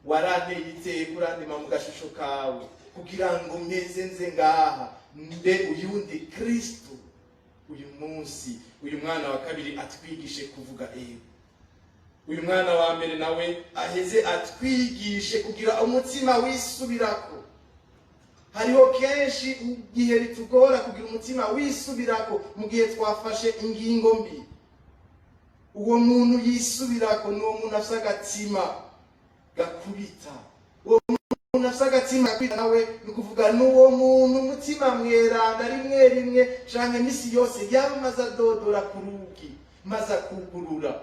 Speaker 6: waranteye iteka, urandema mu gashusho kawe kugira ngo meze nze ngaha mbe uyundi Kristo? Uyu munsi uyu mwana wa kabiri atwigishe kuvuga ego. Uyu mwana wa mbere nawe aheze atwigishe kugira umutima wisubirako. Hariho kenshi igihe bitugora kugira umutima wisubirako mu gihe twafashe ingingo mbi. Uwo muntu yisubirako ni uwo muntu afise agatima gakubita. Uwo muntu afise agatima gakubita nawe ni ukuvuga ni uwo muntu umutima mweranda rimwe rimwe canke misi yose yamaze adodora ku rugi maze akugurura.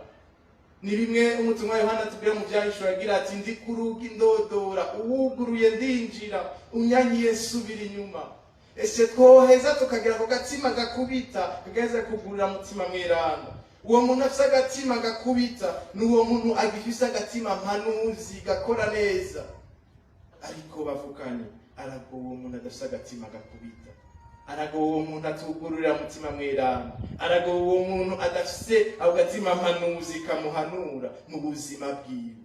Speaker 6: Ni bimwe umutumwa Yohana atubwira mu Vyahishura, agira ati ndi ku rugi ndodora, uwuguruye ndinjira, unyanyiye subira inyuma. Ese twoheza tukagira ako gatima gakubita, kagaheza kugurura mutima mweranda? Uwo muntu afise agatima gakubita ni uwo muntu agifise agatima mpanuzi gakora neza. Ariko bavukanye, aragowe uwo muntu adafise agatima gakubita, aragowe uwo muntu atugururira mutima mweranda, aragowe uwo muntu adafise ako gatima mpanuzi kamuhanura mu buzima bwiwe.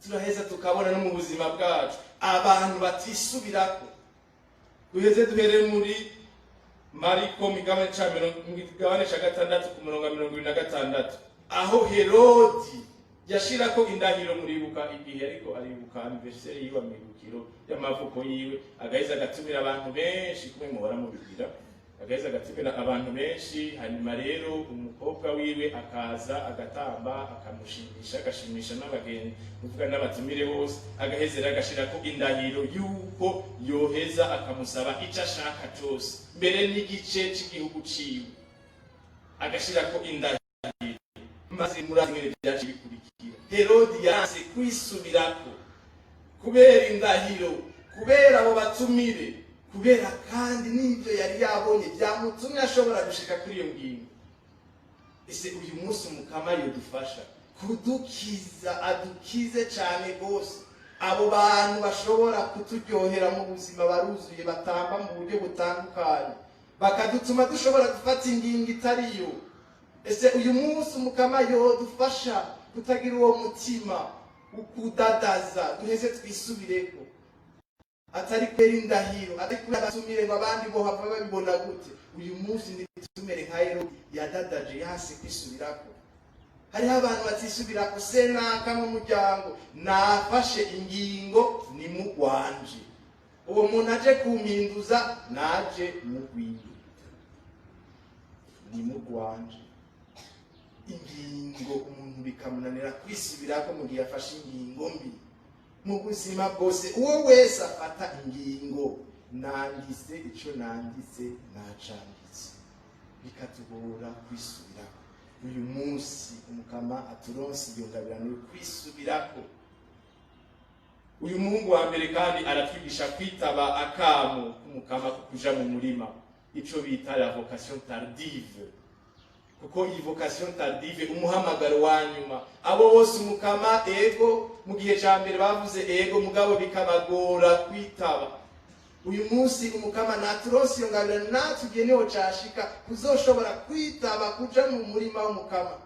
Speaker 6: Turaheza tukabona no mu buzima bwacu abantu batisubirako. Duheze duhere muri Mariko mu migabane ca 6 ku murongo wa 26, aho Herodi yashirako indahiro. Muribuka igihe ariko aribuka anniversaire yiwe, amibukiro y'amavuko yiwe, agaheza agatumira abantu benshi kumwe muhora mubigira, agaheza agatumira abantu benshi. Hanyuma rero umukobwa wiwe akaza agatamba, akamushimisha, agashimisha n'abagenzi, kuvuga n'abatumire bose. Agaheza rero agashirako indahiro yuko yoheza akamusaba ico ashaka cose, mbere n'igice c'igihugu ciwe, agashirako indahiro. Maze murazi ingene vyaciye bikurikira. Herodi yanse kwisubirako kubera indahiro, kubera abo batumire, kubera kandi n'ibyo yari yabonye byamutumye ashobora gushika kuri iyo ngingo. Ese uyu munsi Umukama yodufasha kudukiza, adukize cyane rwose abo bantu bashobora kuturyohera mu buzima? Baruzuye, batamba mu buryo butandukanye, bakadutuma dushobora gufata ingingo itariyo. Ese uyu munsi Umukama yodufasha kutagira uwo mutima ukudadaza, duheze twisubireko, atari kubera indahiro, atari kubera abatumire ngo abandi bo hava babibona gute? Uyu munsi ntitumere nka Herodi yadadaje yase kwisubirako. Hariho abantu batisubira kusenaka mu muryango, nafashe ingingo ni mugwanje, uwo muntu aje kumpinduza naje mugwiwe, ni mugwanje. Ingingo umuntu bikamunanira kwisubirako mu gihe afashe ingingo mbi mu buzima bwose. Uwo wese afata ingingo, nanditse ico nanditse, nacanditse, bikatugora kwisubirako. Uyu munsi Umukama aturonse iyo ngabirano yo kwisubirako.
Speaker 1: Uyu muhungu wa mbere kandi aratwigisha kwitaba akamo k'Umukama ko kuja mu murima, ico bita la vocation tardive. Kuko iyi vocation tardive, umuhamagaro wa nyuma, abo bose Umukama ego mu gihe ca mbere bavuze ego, mugabo bikabagora kwitaba.
Speaker 6: Uyu munsi Umukama naturonse iyo ngabirano, natwe igihe niho cashika kuzoshobora kwitaba kuja mu murima w'Umukama.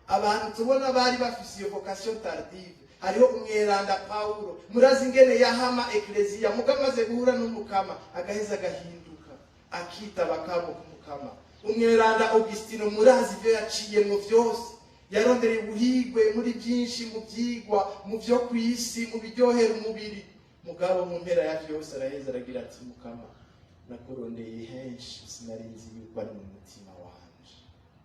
Speaker 6: Abantu tubona bari bafise iyo vocation tardive, hariho umweranda Pawulo. Murazi ingene yahama ekleziya, muga amaze guhura n'Umukama agaheza agahinduka, akitaba akamo k'Umukama. Umweranda Augustino, murazi ibyo yaciyemwo vyose, yarondereye ubuhigwe muri byinshi, mu byigwa, mu byo ku isi, mu biryohera umubiri, mugabo mu mpera ya vyose araheza aragira ati: "Mukama, nakurondeye henshi, sinari nzi yuko ari mu mutima wanje."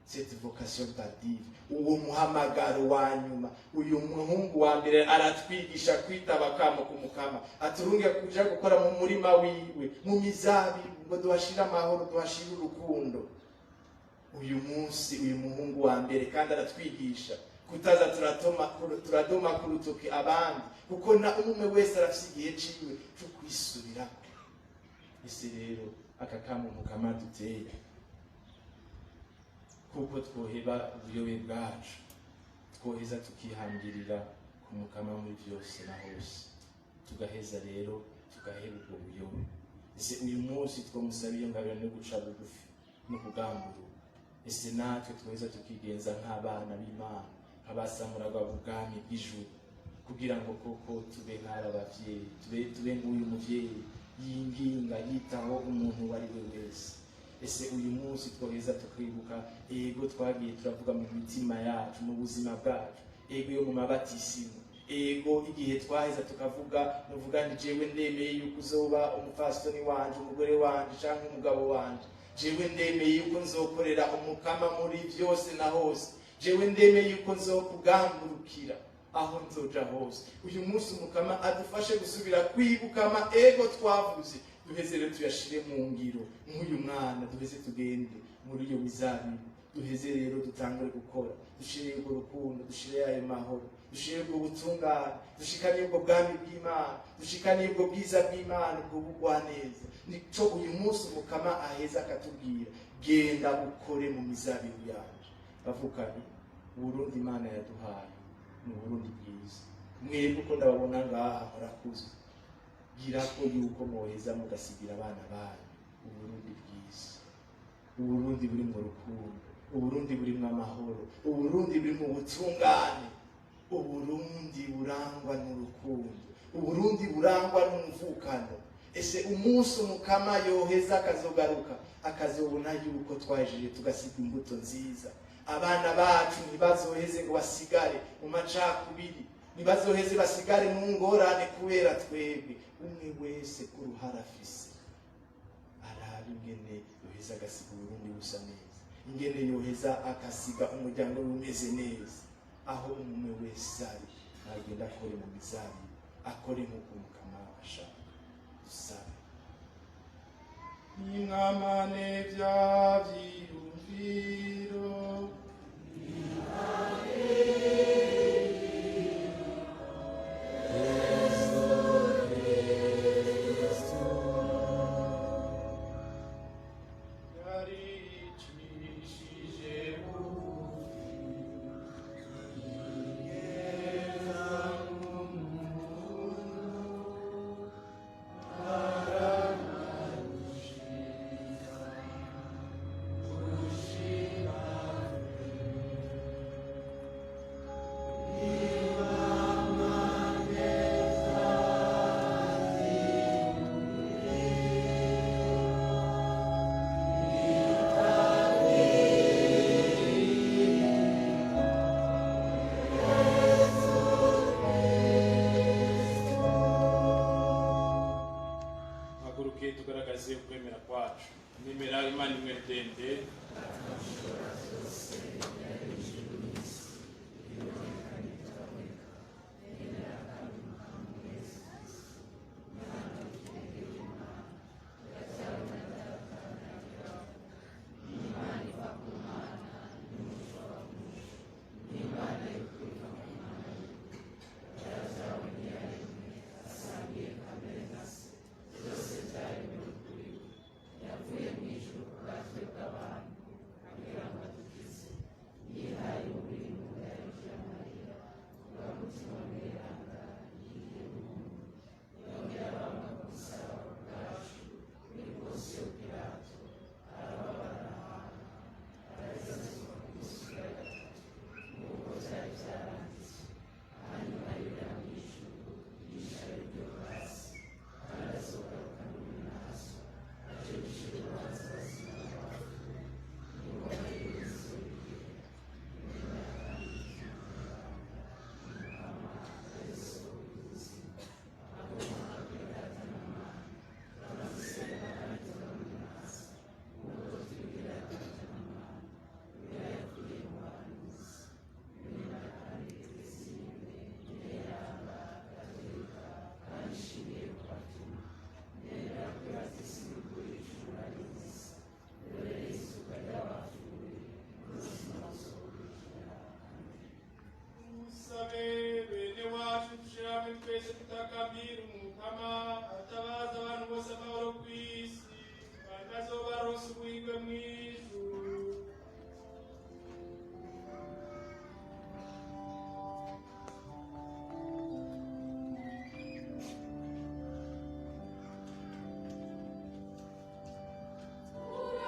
Speaker 6: Cette vocation tardive, uwo muhamagaro wa nyuma. Uyu muhungu wa mbere aratwigisha kwitaba akamo k'Umukama aturunge kuja gukora mu murima wiwe, mu mizabibu, ngo duhashire amahoro, duhashire urukundo. Uyu munsi uyu muhungu wa mbere kandi aratwigisha kutaza turatoma turadoma ku rutoki abandi, kuko na umwe wese arafise igihe ciwe co kwisubirako. Ese rero aka kamo Mukama duteye, kuko twoheba ubuyobe bwacu, twoheza tukihangirira ku Mukama muri vyose na hose, tugaheza rero tugaheba ubwo buyobe. Ese uyu munsi twamusaba iyo ngabirano yo guca bugufi no kugamburuka? Ese natwe twoheza tukigenza nk'abana b'Imana, nk'abasamuragwa bw'ubwami bw'ijuru, kugira ngo koko tube nk'aba bavyeyi, tube nk'uyu muvyeyi yinginga, yitaho umuntu uwo ari we wese? Ese uyu munsi twoheza tukibuka ego twagiye turavuga mu mitima yacu, mu buzima bwacu, ego yo mu mabatisimu, ego igihe twaheza tukavuga, nuvuga nti: "Jewe ndemeye yuko uzoba umupfasoni wanje, umugore wanje canke umugabo wanje. Jewe ndemeye yuko nzokorera Umukama muri vyose na hose. Jewe ndemeye yuko nzokugamburukira aho nzoja hose." Uyu munsi Umukama adufashe gusubira kwibuka ama ego twavuze, duheze rero tuyashire mu ngiro nk'uyu mwana, duheze tugende muri iyo mizabibu, duheze rero dutangure gukora, dushire urwo rukundo, dushire ayo mahoro, dushire ubwo butungane, dushikane ubwo bwami bw'Imana, dushikane ubwo bwiza bw'Imana, ubwo bugwaneza. Nico uyu munsi Umukama aheza akatubwira: "Genda ukore mu mizabibu yanje." Bavukanye, Uburundi Imana yaduhaye ni Uburundi bwiza. Mwebwe uko ndababona ngaha murakuze, gira ko yuko mwoheza mugasigira abana banyu Uburundi bwiza, Uburundi buri mu rukundo, Uburundi burimwo amahoro, Uburundi buri mu butungane, Uburundi burangwa n'urukundo, Uburundi burangwa n'umuvukano. Ese umunsi Umukama yoheza akazogaruka, akazobona yuko twahejeje tugasiga imbuto nziza, abana bacu ntibazoheze ngo basigare mu macakubiri, ntibazoheze basigare mu ngorane kubera twebwe. Umwe wese ku ruhara afise arabe ingene yoheza agasiga Uburundi busa neza, ingene yoheza agasiga umuryango we umeze neza. Aho umwe wese ari, nagenda akore mu mizabibu, akore nk'uko Umukama ashaka. Dusabe.
Speaker 1: Nimwamane vya vyiyumviro. Yaricishije bugufi, yigeza umuntu, aranarushika gushika. Nemera Imana imwe rudende, Musabe bene wacu, dushirame twese tutakambira Umukama atabaza abantu bose amahoro ku isi, kandi azobaronsa ubuhigwe mw'ijuru.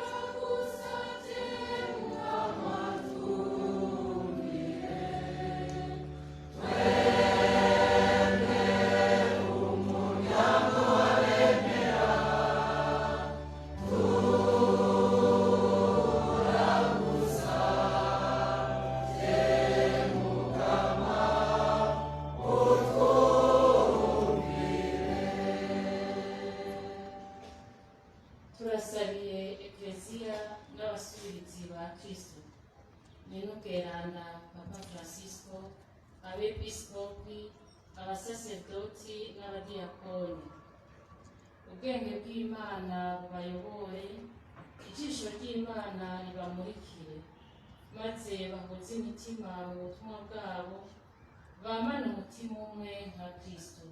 Speaker 2: Turagusavye Mukama twumvire,
Speaker 5: Turasabiye Ekleziya n'abasubirizi ba Kristo, Nyen'Ubweranda Papa Francisco, abepiskopi, abasaserdoti n'abadiyakoni. Ubwenge bw'Imana bubayobore, ijisho ry'Imana ribamurikire, maze bahuze imitima mu butumwa bwabo, bamane umutima umwe nka Kristo.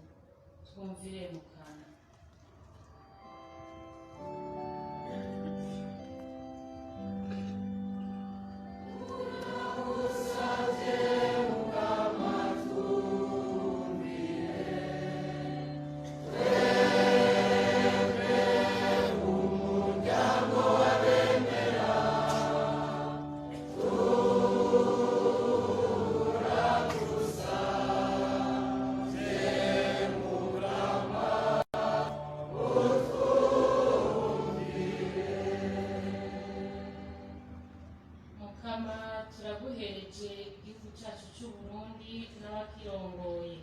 Speaker 5: Twumvire Mukama.
Speaker 2: turagusavye Mukama twumvire,
Speaker 5: Mukama, turaguhereje igihugu cyacu cy'u Burundi n'abakirongoye.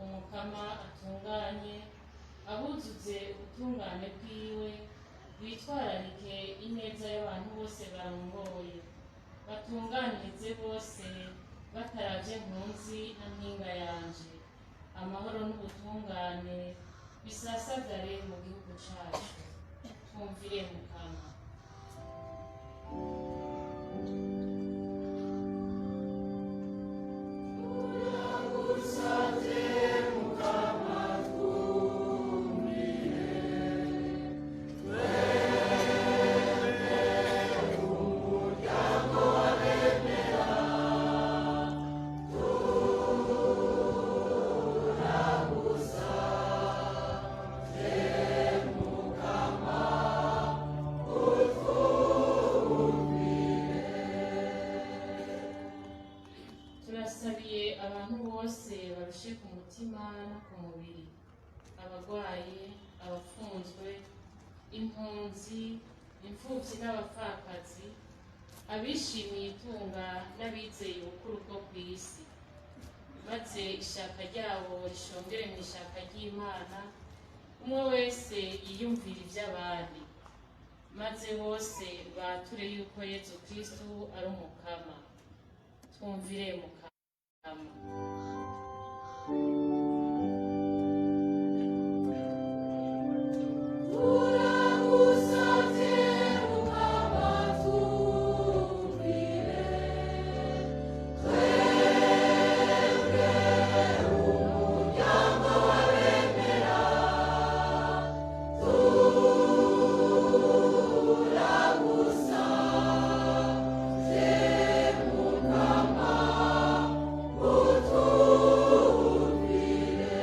Speaker 5: Umukama atunganye, abuzuze ubutungane bwiwe, witwararike ineza y'abantu bose barongoye, batunganirize bose bataravye nkunzi na mpinga yanje. Amahoro n'ubutungane bisasagare mu gihugu cacu. Twumvire Mukama.
Speaker 2: turagusavye Mukama twumvire,
Speaker 5: Turasabiye abantu bose barushe ku mutima no ku mubiri, abarwayi, abafunzwe, impunzi, imfubyi n'abapfakazi, abishimiye itunga n'abizeye ubukuru bwo ku isi, maze ishaka ryabo rishongere mu ishaka ry'Imana, umwe wese yiyumvira iby'abandi.
Speaker 7: Maze bose bature yuko Yezu Kristu ari umukama. Twumvire Mukama.
Speaker 2: Turagusavye Mukama, twumvire. Twebwe umuryango w'abemera, turagusavye Mukama, utwumvire.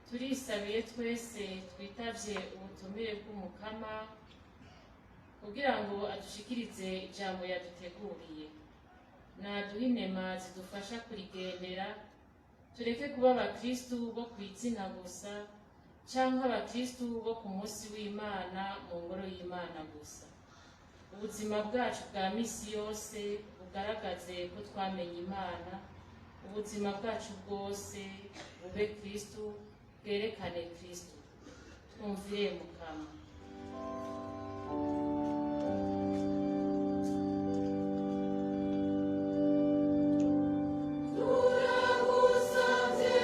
Speaker 7: Turisabiye twese twitavye ubutumire bw'Umukama kugira ngo adushikirize ijambo yaduteguriye. Naduhe inema zidufasha kurigendera, tureke kuba abakristu bo kw'izina gusa canke abakristu bo ku munsi w'Imana mu ngoro y'Imana gusa. Ubuzima bwacu bwa misi yose bugaragaze ko twamenye Imana, ubuzima bwacu bwose bube Kristu, bwerekane Kristu. Twumvire Mukama.
Speaker 2: Turagusavye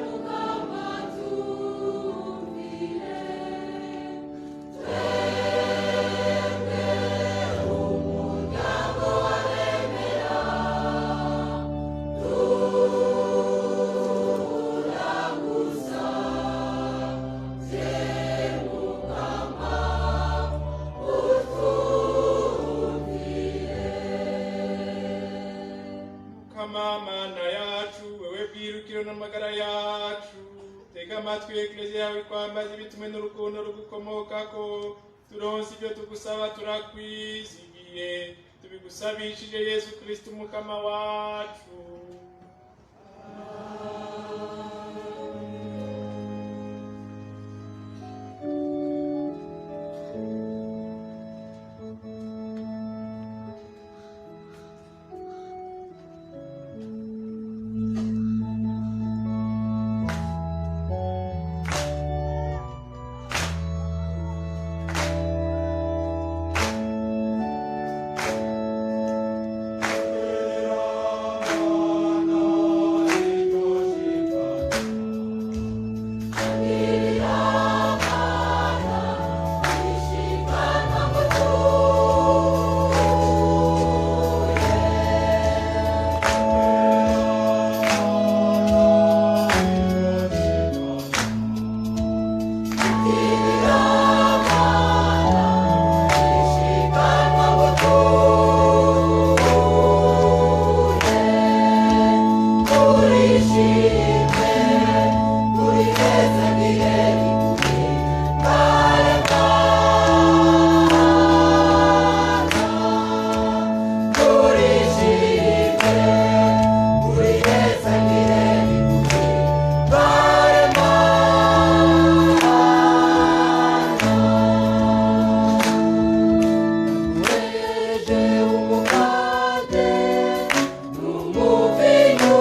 Speaker 2: Mukama, twumvire. Twebwe umuryango w'abemera, turagusavye Mukama, utwumvire.
Speaker 1: Mukama Mana yacu, wewe bwirukiro n'amagara yacu, tega amatwi Ekleziya yawe kwambaza ibitumwe n'urukundo rugukomokako, turonse ibyo tugusaba turakwizigiye, tubigusabishije Yesu Kristo Umukama wacu.
Speaker 2: Umukate n'umuvinyu.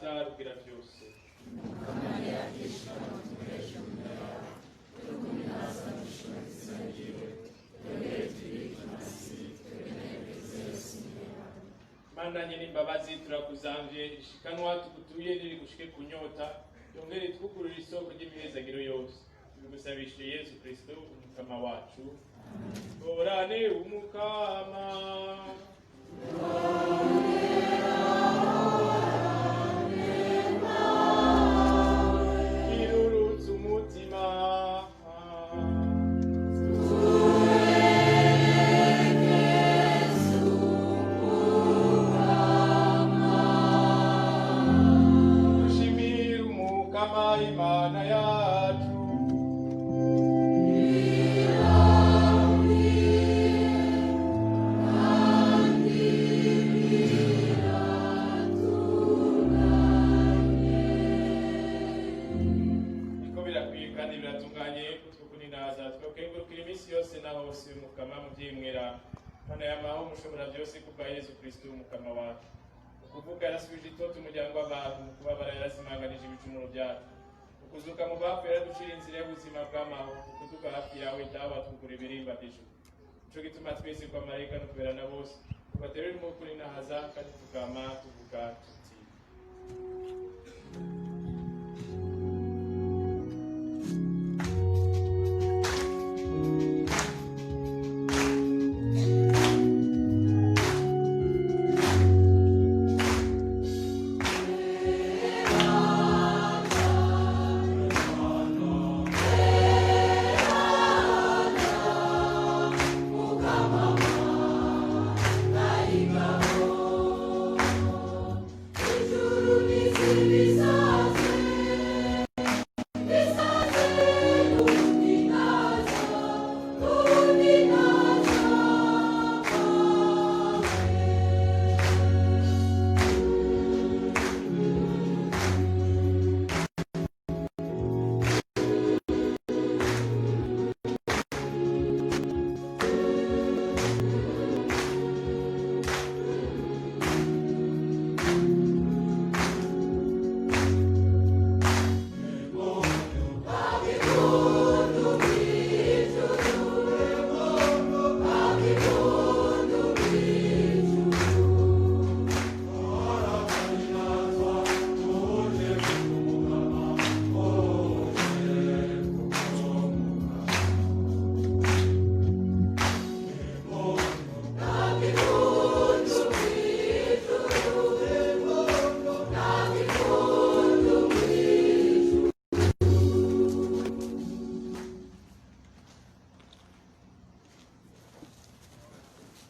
Speaker 1: Data rugira byose. Mana nyir'imbabazi, turakuzamvye, ishikanwa tugutuye nirigushike kunyota, yongere itwugurure isoko ry'imihezagiro yose. Tubigusabishije Yesu Kristo umukama wacu. Horane umukama. Irurutse umutima. Dushimire umukama Imana yacu. Niko birakwiye kandi biratunganye kutwukuninaza twakengurukira iminsi yose na hose umukama mubyimwera Mana y'amaho mushobora byose kubwa Yesu Kristo umukama wacu. Ukuvuga yarasubije itoto umuryango w'abantu, mu kubabara yarazimanganije ibicumuro byacu, ukuzuka mu bapfuye yaraducira inzira y'ubuzima bw'amaho, ukuduka hafi yawe Dawe atwugura ibirimba by'ijuru. Nico gituma twese kwa marayika no kuberana bose tubaterera umukuri nahaza kandi tukama tuvuga tuti: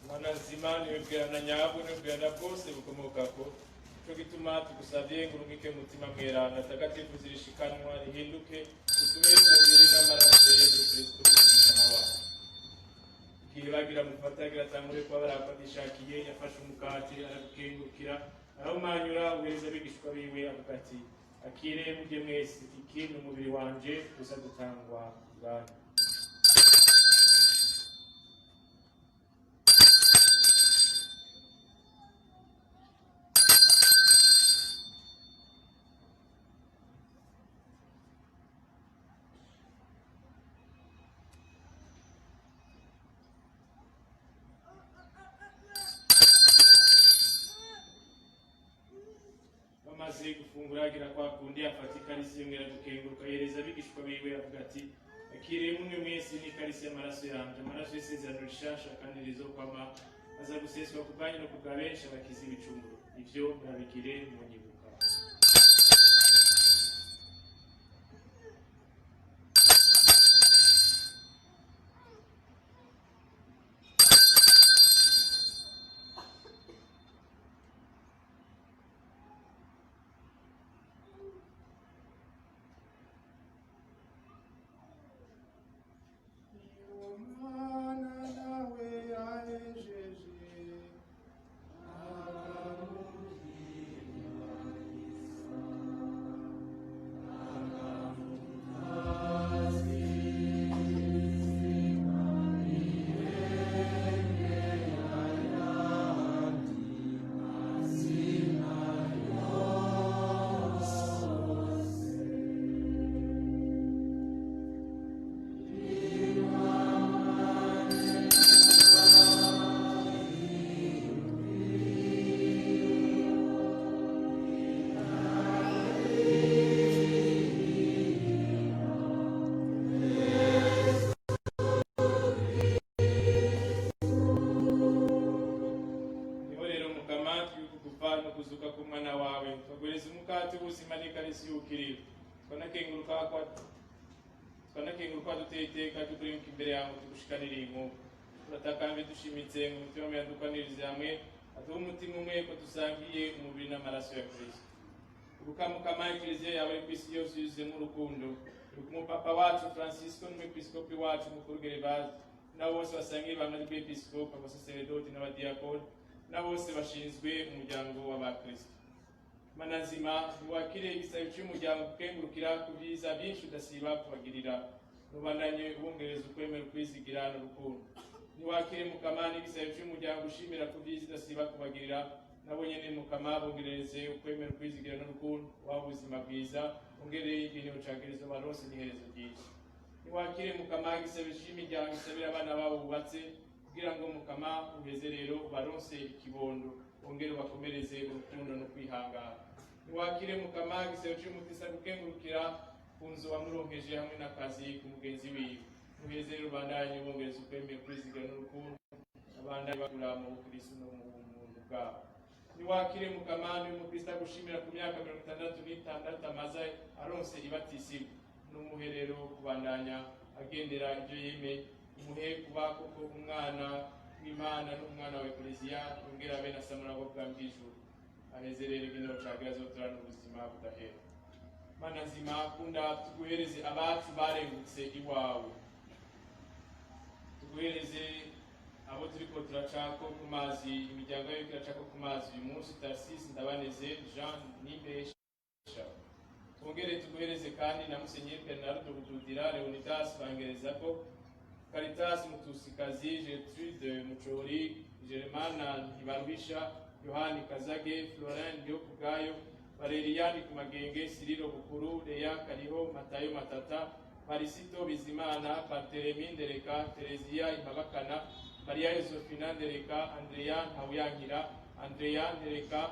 Speaker 1: Mana nzima, niwe nyabwo niwe bwose bukomokako. Nico gituma tugusavye ngo urungike Mutima Mweranda Takatifu zirishikanwa rihinduke utumire umubiri n'amaraso ya Yesu Kristo umukama wacu. Igihe bagira mufata atangure kuba barafatishakiye, yafashe umukate aragukengurukira arawumanyura uhereza abigishwa biwe avuga ati: akire murye mwese, iki ni umubiri wanje uza gutangwa ubwanyu. Bamaze gufungura agira kwa kundi afata ikarisi yongera gukenguruka yereza abigishwa biwe avuga ati: akire mumwe mwese n'ikarisi y'amaraso yanje, amaraso y'isezerano rishasha kandi rizokwama, aza guseswa ku bwanyu no ku bwa benshi abakiza ibicumuro. Ivyo murabigire munyibuka.
Speaker 6: Mwana nawe ahejeje aramubwira.
Speaker 1: Twanakenguruka ko twanakenguruka duteye iteka ryo kurimbuka imbere yawe ngo tugushikanire iyi nkuru. Turatakambye dushimitse ngo umutima wawe yadukanirize hamwe, aduhe umutima umwe ko dusangiye umubiri n'amaraso ya Kristo. Ubukamukama Ekleziya yawe ku isi yose yuzuyemo urukundo. Ibuka umupapa wacu Francisco n'umwepiskopi wacu mukuru Gervase, na bose basangiye ibanga ry'ubwepiskopi, abasaseredoti n'abadiyakoni, na bose bashinzwe umuryango w'abakristo. Mana nzima, ntiwakire igisabo cy'umuryango ukengurukira ku byiza byinshi udasiba kubagirira, nubandanye ubongereza ukwemera, ukwizigira n'urukundo. Ntiwakire, Mukama, n'igisabo cy'umuryango ushimira ku byiza udasiba kubagirira, nabo nyene, Mukama, bongerereze ukwemera, ukwizigira n'urukundo, waba ubuzima bwiza, ongereye igenewe cagirizo baronse n'iherezo ryiza. Ntiwakire, Mukama, igisabo cy'imiryango isabira abana babo bubatse, kugira ngo, Mukama, uheze rero baronse ikibondo, wongere ubakomereze urukundo no kwihangana. Ntiwakire, Mukama, igisabo cy'umutisa gukengurukira ku nzu wamuronkeje hamwe n'akazi ku mugenzi wiwe, muheze rero ubandanye ubongereza ukwemera, kwizigira n'urukundo, abandanye bakura mu bukristo no mu bumuntu bwabo. Ntiwakire, Mukama, n'uyu mukristo agushimira ku myaka 66 amaze aronse ibatisimu, n'umuhe rero kubandanya agendera ibyo yemeye, umuhe kuba koko umwana w'Imana n'umwana wa Ekleziya, yongere abe na samuragwa bwa bw'ijuru, aheze rero igeno cagira azotorana ubuzima budahera. Mana nzima, kunda tuguhereze abacu barengutse iwawe, tuguhereze abo turiko turacako ku mazi, imiryango yayo iracako ku mazi uyu munsi: Tarsis Ndabaneze, Jean Nimbesha. Twongere tuguhereze kandi na Musenyeri Bernardo Bujudira, Leonidas Bangerezako, Caritas Mutusikazi, Gertrude Mucori, Germana Ntibaruhisha, Yohani Kazage, Florin Ndiyokubwayo, Valeriani Kumagenge, Siriro Bukuru, Leya Kariho, Matayo Matata, Marisito Bizimana, Barthelemy Ndereka, Tereziya Impabakana, Maria Yosefina Ndereka, Andrea Ntawuyankira, Andrea Ndereka,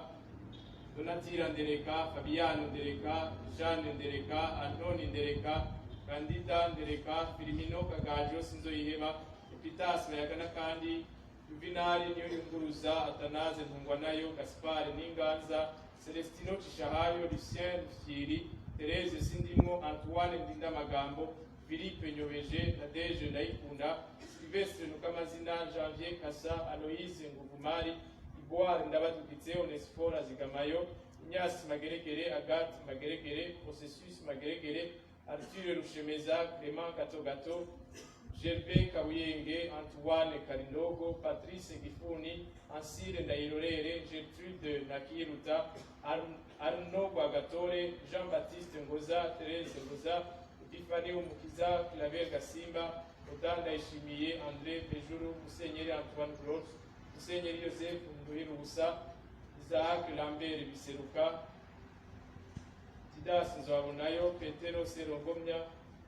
Speaker 1: Donatira Ndereka, Fabiano Ndereka, Jeanne Ndereka, Antoni Ndereka, Candida Ndereka, Filimino Kagajo Sinzoyiheba, Epitas Bayagana kandi Juvenali Niyoyunguruza, Atanaze Ntungwanayo, Gaspard Ninganza, Celestino Cishahayo, Lucien Rufyiri, Therese Sindimwo, Antoine Ndindamagambo, Philippe Nyobeje, Nadege Ndayikunda, Sylvestre Nukamazina, Janvier Kasa, Aloise Nguvumari, Iboire Ndabadugitse, Onesphore Azigamayo, Ignace Mageregere, Agathe Mageregere, Processus Mageregere, Arthur Rushemeza, Clément Gatogato, Gervais Kabuyenge, Antoine Karindogo, Patrice Gifuni, Ansire Ndayirorere, Gertrude Nakiruta, Arnaud Rwagatore, Jean-Baptiste Ngoza, Therese Ngoza, Epiphanie Umukiza, Claver Gasimba, Oda Ndayishimiye, André Pejuru, Musenyeri Antoine Gross, Musenyeri Joseph Nduhirubusa, Isaac Lambert Biseruka, Didas Nzabonayo, Petero Serongomya,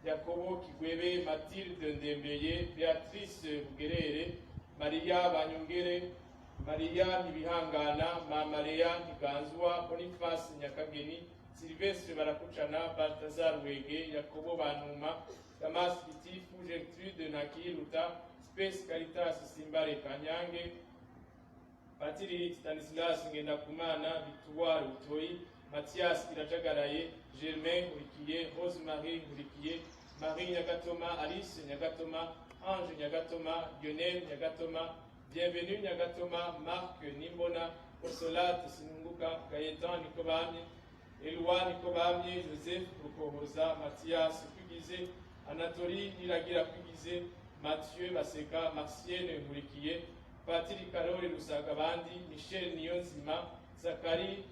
Speaker 1: Yakobo Kigwebe, Mathilde Ndembeye, Beatrice Bugerere, Maria Banyongere, Maria Ntibihangana, Mama Lea Ntiganzwa, Boniface Nyakageni, Sylvestre Barakucana, Balthazar Wege, Yakobo Banuma, Damas Gitifu, Gertrude Ntakiruta, Space Caritas Simbare Kanyange, Patiri Stanislas Ngendakumana, Victoire Butoyi, Mathias Irajagaraye, Germain Nkurikiye, Rose Marie Nkurikiye, Marie Nyagatoma, Alice Nyagatoma, Ange Nyagatoma, Lionel Nyagatoma, Bienvenue Nyagatoma, Marc Nimbona, Consolate Sinunguka, Gaëtan Nikobamye, Eloi Nikobamye, Joseph Rukohoza, Mathias Kwigize, Anatolie Niragira Kwigize, Mathieu Baseka, Marcienne Nkurikiye, Patiri Karori Rusagabandi, Michel Niyonzima, Zakari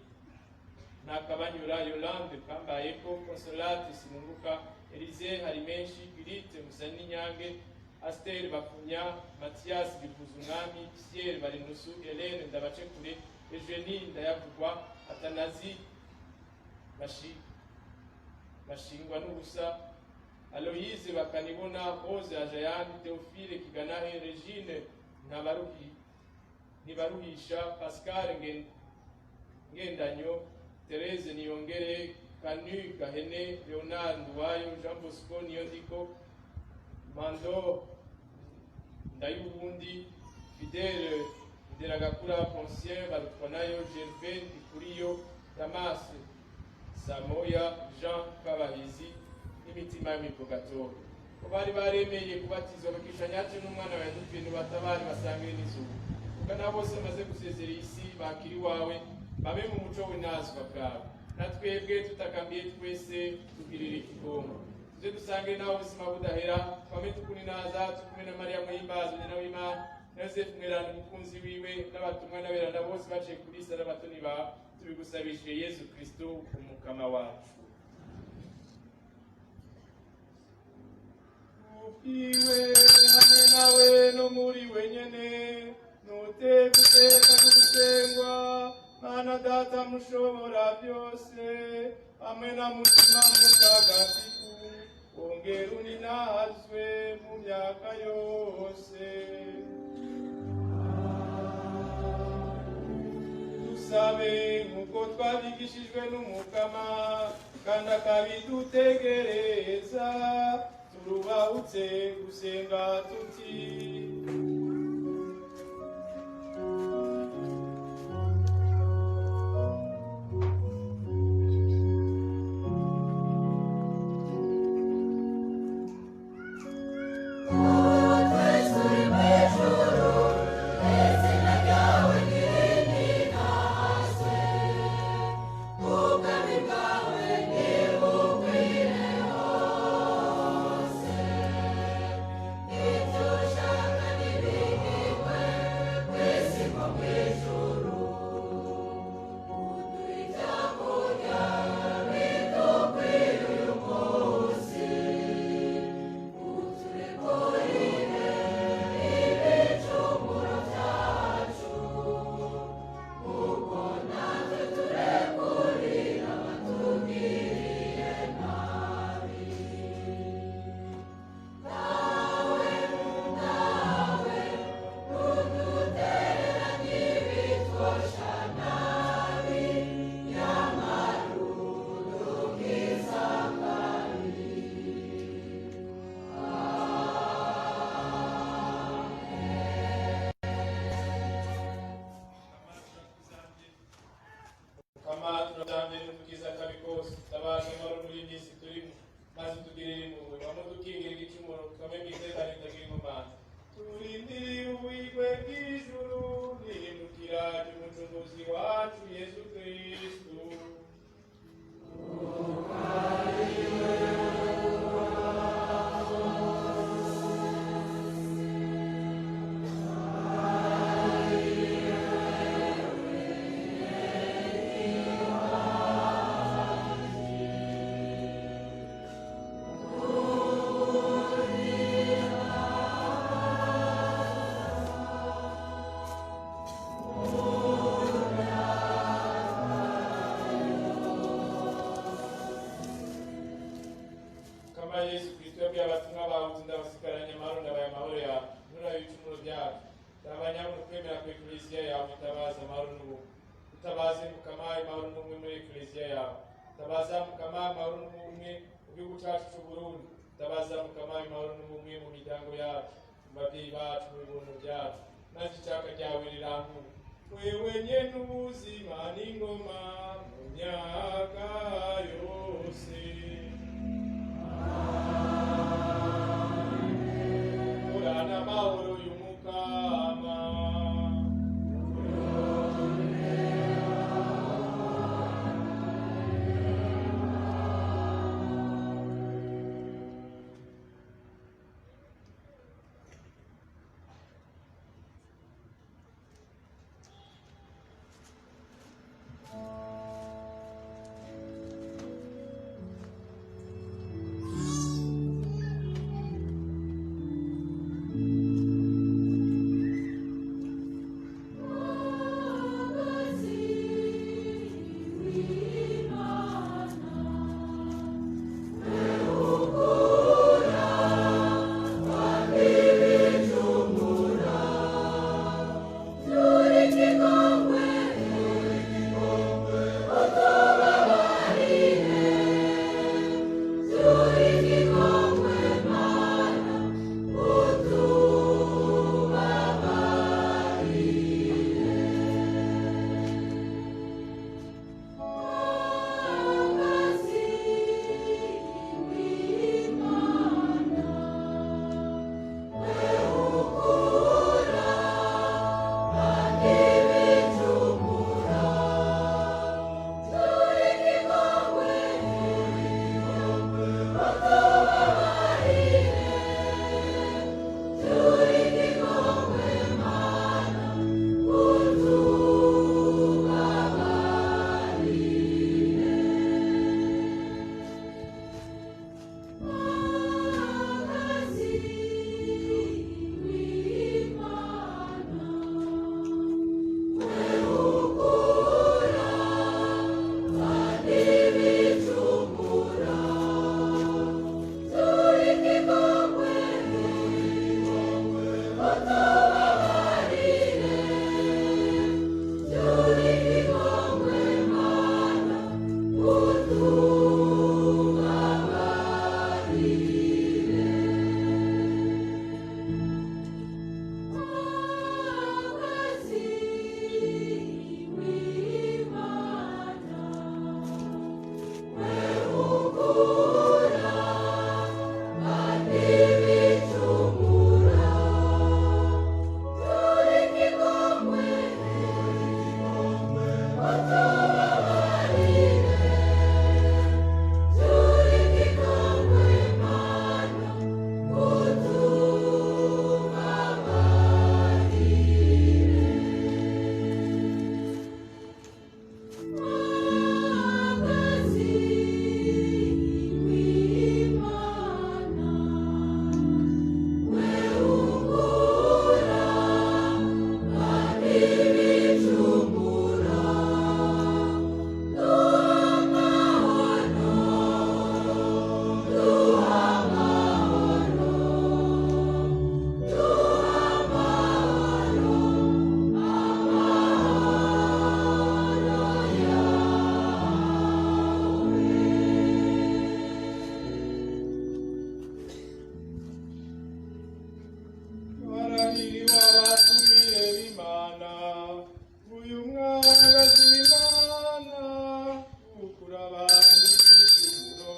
Speaker 1: Ntakabanyura, Yolande Kambayeko, Consolate Sinunguka, Elise Harimenshi, Gilite Musaninyange, Aster Bafunya, Mathias Bikuzumwami, Pierre Barinusu, Hélène Ndabacekure, Eugenie Ndayavugwa, Atanazi Bashingwa n'ubusa, Aloise Bakanibona, Rose Ajayani, Théophile Kiganahe, Regine Ntabaruhi Ntibaruhisha, Pascal Ngendanyo, Therese Niyongere, Kanu Gahene, Leonard Nduwayo, Jean Bosco Niyondiko, Mando Ndayubundi, Fidele Nderagakura, Poncien Barutwanayo, Gervais Ndikuriyo, Damas Samoya Jean Kabahizi n'imitima y'imipogatori ko bari baremeye kubatizwa bakishanya yacu n'umwana wa yadupfira batabari basangire n'izuba kuko na bose bamaze gusezera isi bakiri iwawe babe mu muco w'inazwa bwawe na twebwe tutakambiye twese tugirire ikigongo tuze dusangire nawe ubuzima budahera twame tukuni naza tukumwe na Mariya muhimbazi nyina w'Imana na Yosefu mweranda umukunzi wiwe n'abatumwa n'aberanda bose baciye kuri sara abatoni ba tubigusabishije Yesu Kristo umukama wacu. Ubwiwe hamwe nawe no muri wenyene nuteguteka n'ugusengwa Mana Data mushobora byose hamwe na Mutima Mutagatifu wongera uninazwe mu myaka yose. Dusabe nk'uko twabigishijwe n'Umukama kandi akabidutegereza turubahutse gusenga tuti: Kama turazambe n'utukiza kabi kose tabaza amahoro muri iyi minsi turimo maze utugirire impuhwe wamwe dukingira igicumuro twame mu itekane ritagira inkomane turindiriye ubuhigwe bw'ijuru n'ihindukira ry'umucunguzi wacu Yesu Kristu. Kama Yesu Kristo yabwiye abatumwa bawe uti ndabasigaranye amahoro ndabaye amahoro yawe nturabe ibicumuro byacu ndabanyabona ukwemera ku ekleziya yawe utabaza amahoro n'ubumwe utabaze Mukama amahoro n'ubumwe muri ekleziya yawe utabaza Mukama amahoro n'ubumwe mu gihugu cyacu cy'u Burundi utabaza Mukama amahoro n'ubumwe mu miryango yacu mu babyeyi bacu mu bibondo byacu maze icaka ryawe riranguke wewe nyene ubuzima n'ingoma mu myaka yose. Horana amahoro y'Umukama. Murahiriwe abatumire b'Imana, uyu mwagazi w'Imana ukura abantu ibicumuro.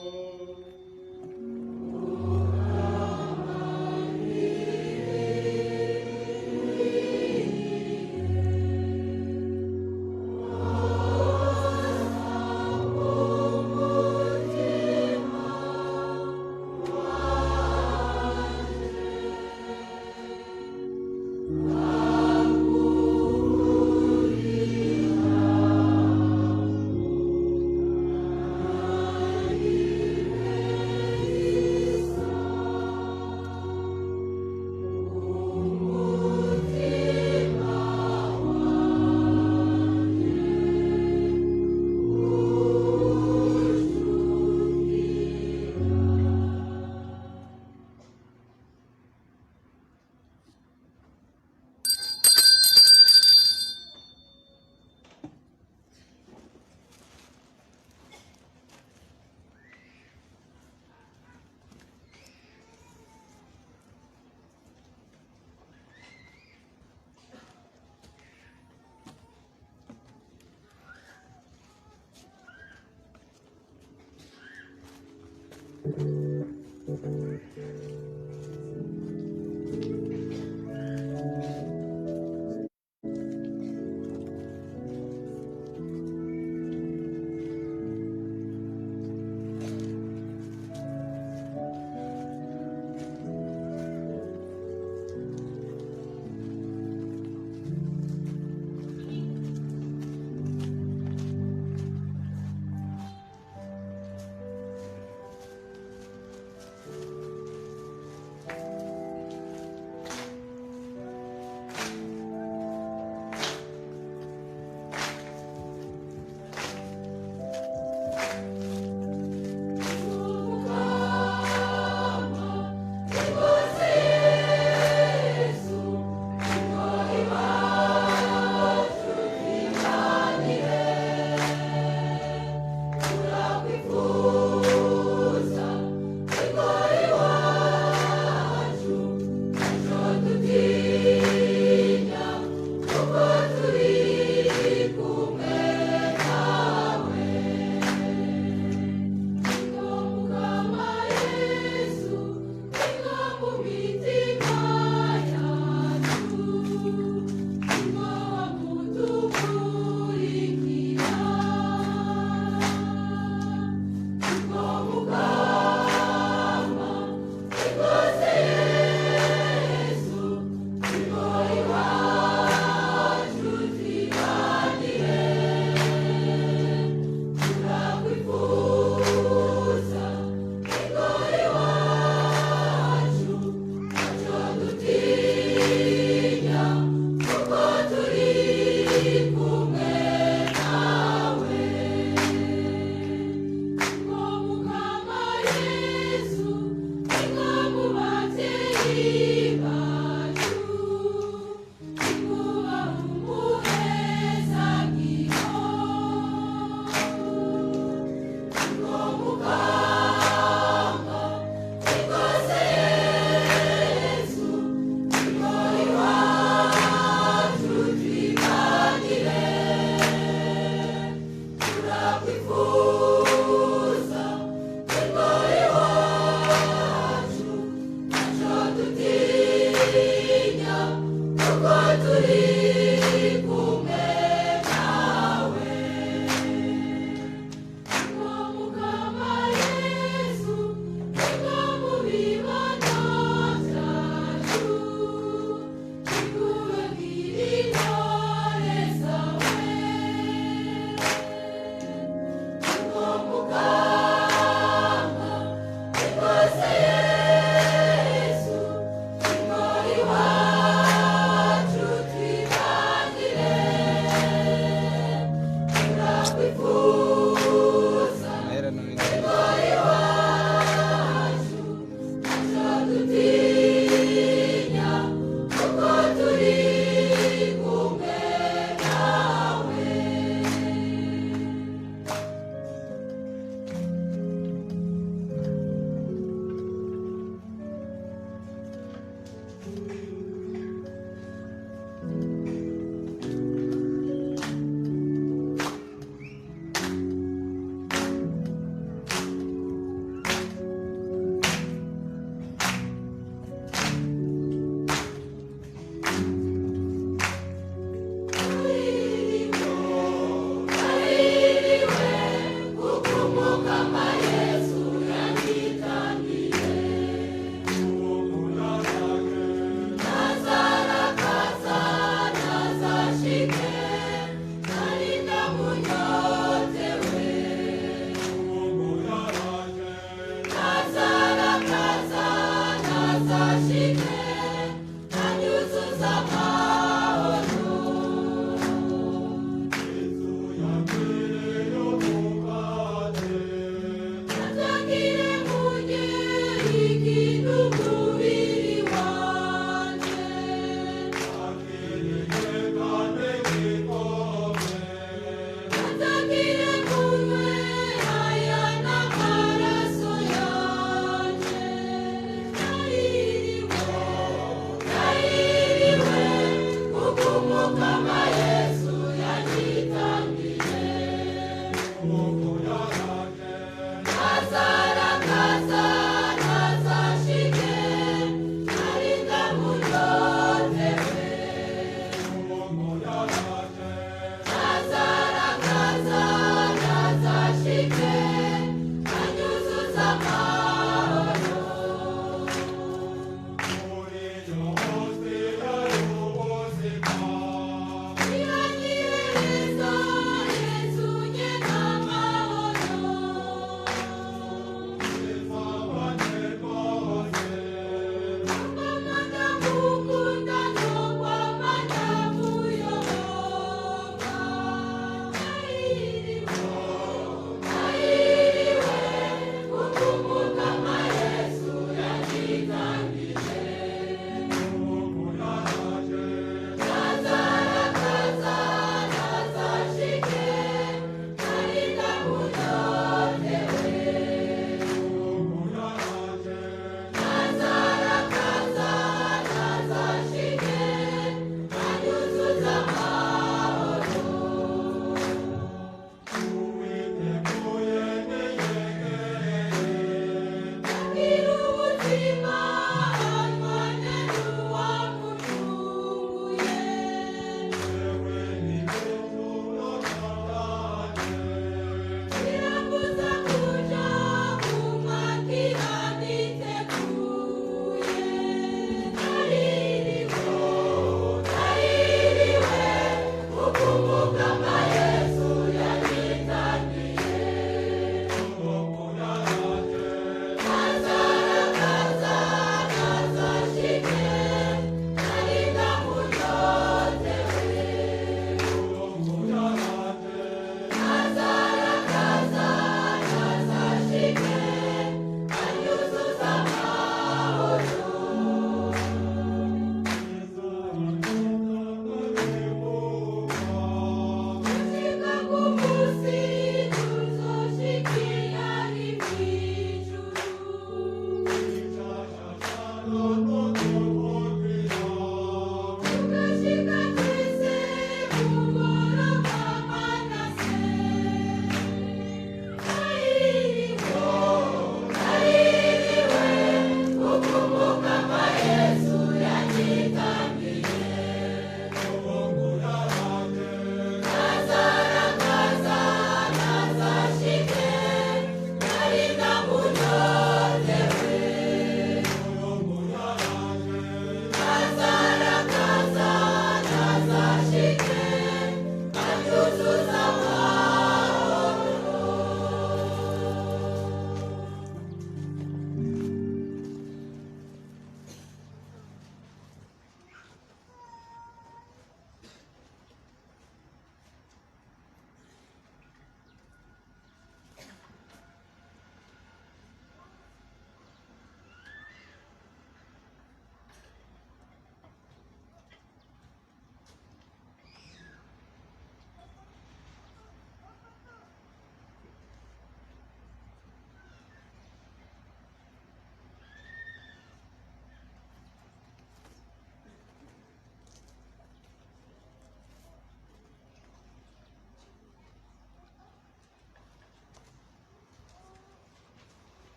Speaker 2: Yahiriwe,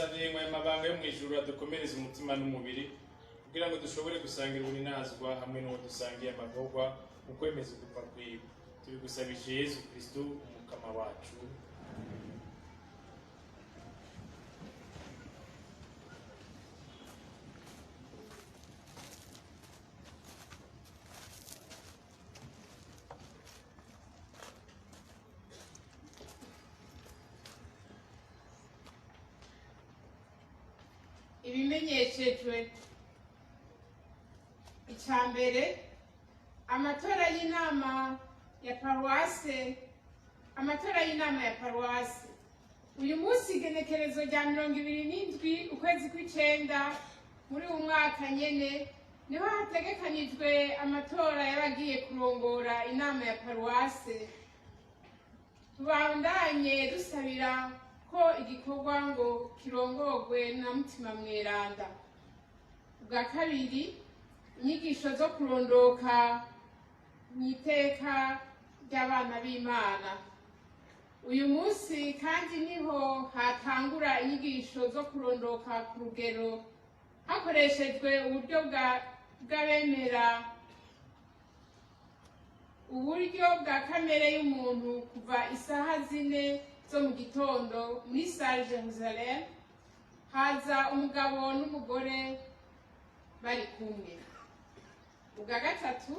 Speaker 1: Turagusabye ngo aya mabanga yo mu ijuru adukomereze umutima n'umubiri, kugira ngo dushobore gusangira ubuninazwa hamwe n'uwo dusangiye amagorwa mu kwemeza ugupfa kwiwe. Tubigusabije Yezu Kristu Umukama wacu.
Speaker 4: Ibimenyeshejwe: icya mbere, amatora y'inama ya paruwase. Amatora y'inama ya paruwase uyu munsi, igenekerezo rya 27 ukwezi kw'icenda muri uyu mwaka nyene, niho hategekanijwe amatora y'abagiye kurongora inama ya paruwase. Tubandanye dusabira ko igikorwa ngo kirongorwe na Mutima Mweranda. Ubwa kabiri, inyigisho zo kurondoka mu iteka ry'abana b'Imana. Uyu munsi kandi niho hatangura inyigisho zo kurondoka ku rugero hakoreshejwe uburyo bw'abemera uburyo bwa kamere y'umuntu, kuva isaha 4 zo mu gitondo muri salle Jerusalem. Haza umugabo n'umugore bari kumwe. Ubwa gatatu,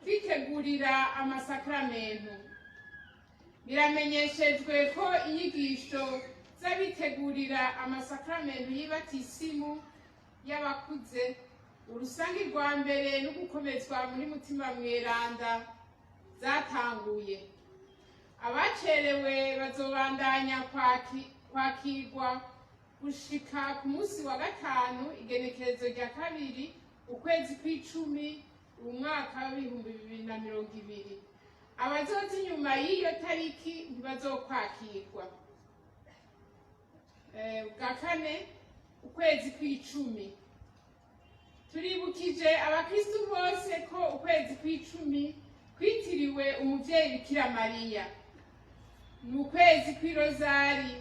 Speaker 4: kwitegurira amasakramentu. Biramenyeshejwe ko inyigisho z'abitegurira amasakramentu y'ibatisimu y'abakuze, urusangi rwa mbere no gukomezwa muri Mutima Mweranda zatanguye. Abacerewe bazobandanya kwakirwa gushika ku munsi wa gatanu, igenekerezo rya 2 ukwezi kw'icumi umwaka w'2020. Abazoza inyuma y'iyo tariki ntibazokwakirwa. Bwa kane, ukwezi kw'icumi. Turibukije abakristu bose ko ukwezi kw'icumi kwitiriwe umuvyeyi Bikira Mariya, ni ukwezi kw'irozari.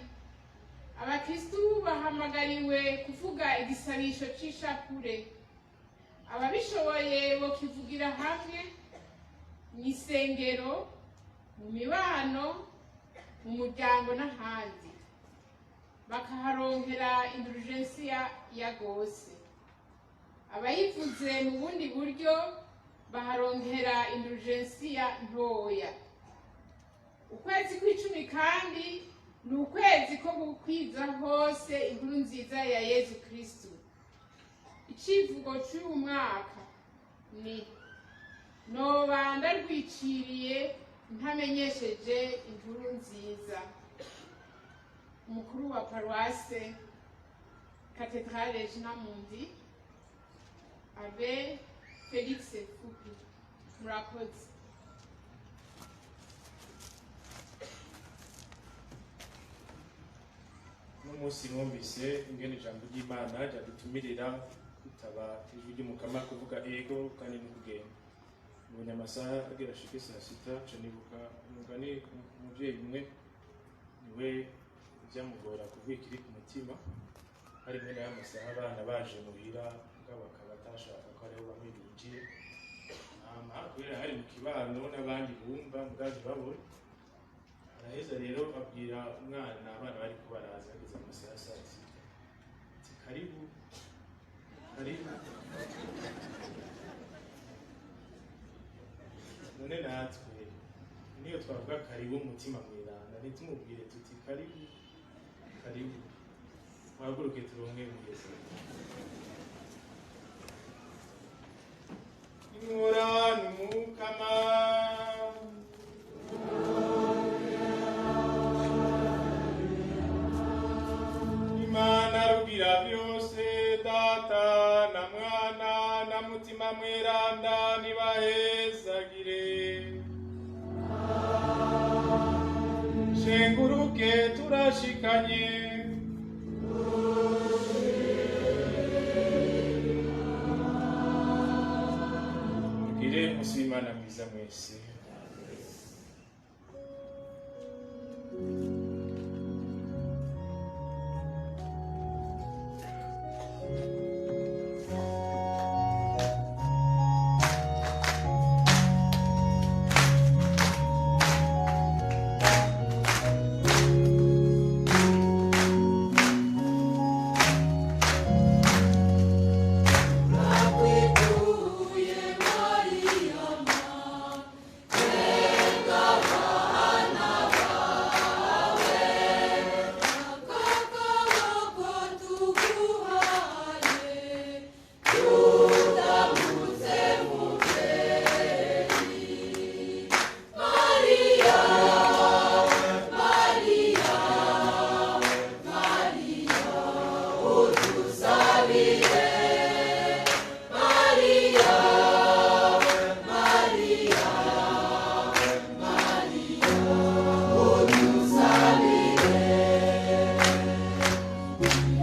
Speaker 4: Abakristu bahamagariwe kuvuga igisabisho c'ishapure. Ababishoboye bokivugira hamwe mw'isengero, mu mibano, mu muryango n'ahandi, bakaharonkera indulgensiya ya gose. Abayivuze mu bundi buryo baharonkera indulgensiya ntoya. Ukwezi kw'icumi kandi ni ukwezi ko gukwiza hose inkuru nziza ya Yezu Kristu. Icivugo c'uyu mwaka ni "Noba ndarwiciriye ntamenyesheje inkuru nziza". Umukuru wa paruwase Katedrale Regina Mundi, Abbé Felix Fupi. Murakoze.
Speaker 1: Uno munsi mwumvise ingene ijambo ry'Imana ryadutumirira kwitaba ijwi ry'Umukama, kuvuga ego kandi no kugenda. Mbonye amasaha agira ashike saa 6, nca nibuka umugani. Umuvyeyi umwe niwe byamugora kuvuga ikiri ku mutima. Hari mwene y'amasaha abana baje muhira, mugabo akaba atashaka ko hariho bamwe binjiye, hama kubera hari mu kibano n'abandi bumva mugabo ntibabone. Araheza rero abwira umwana, abana bariko baraza hageze amasaha ya saa 6, ati: "Karibu, karibu." None natwe niyo twavuga karibu Umutima Mweranda, ntitumubwire tuti: "Karibu, karibu"? Muhaguruke turonke mugezi. Nimurane Umukama. Imana Rugira byose, Data na Mwana na Mutima Mweranda, nibahezagire. Shenguruke, turashikanye. Mugire umunsi w'Imana mwiza mwese.
Speaker 2: Thank you.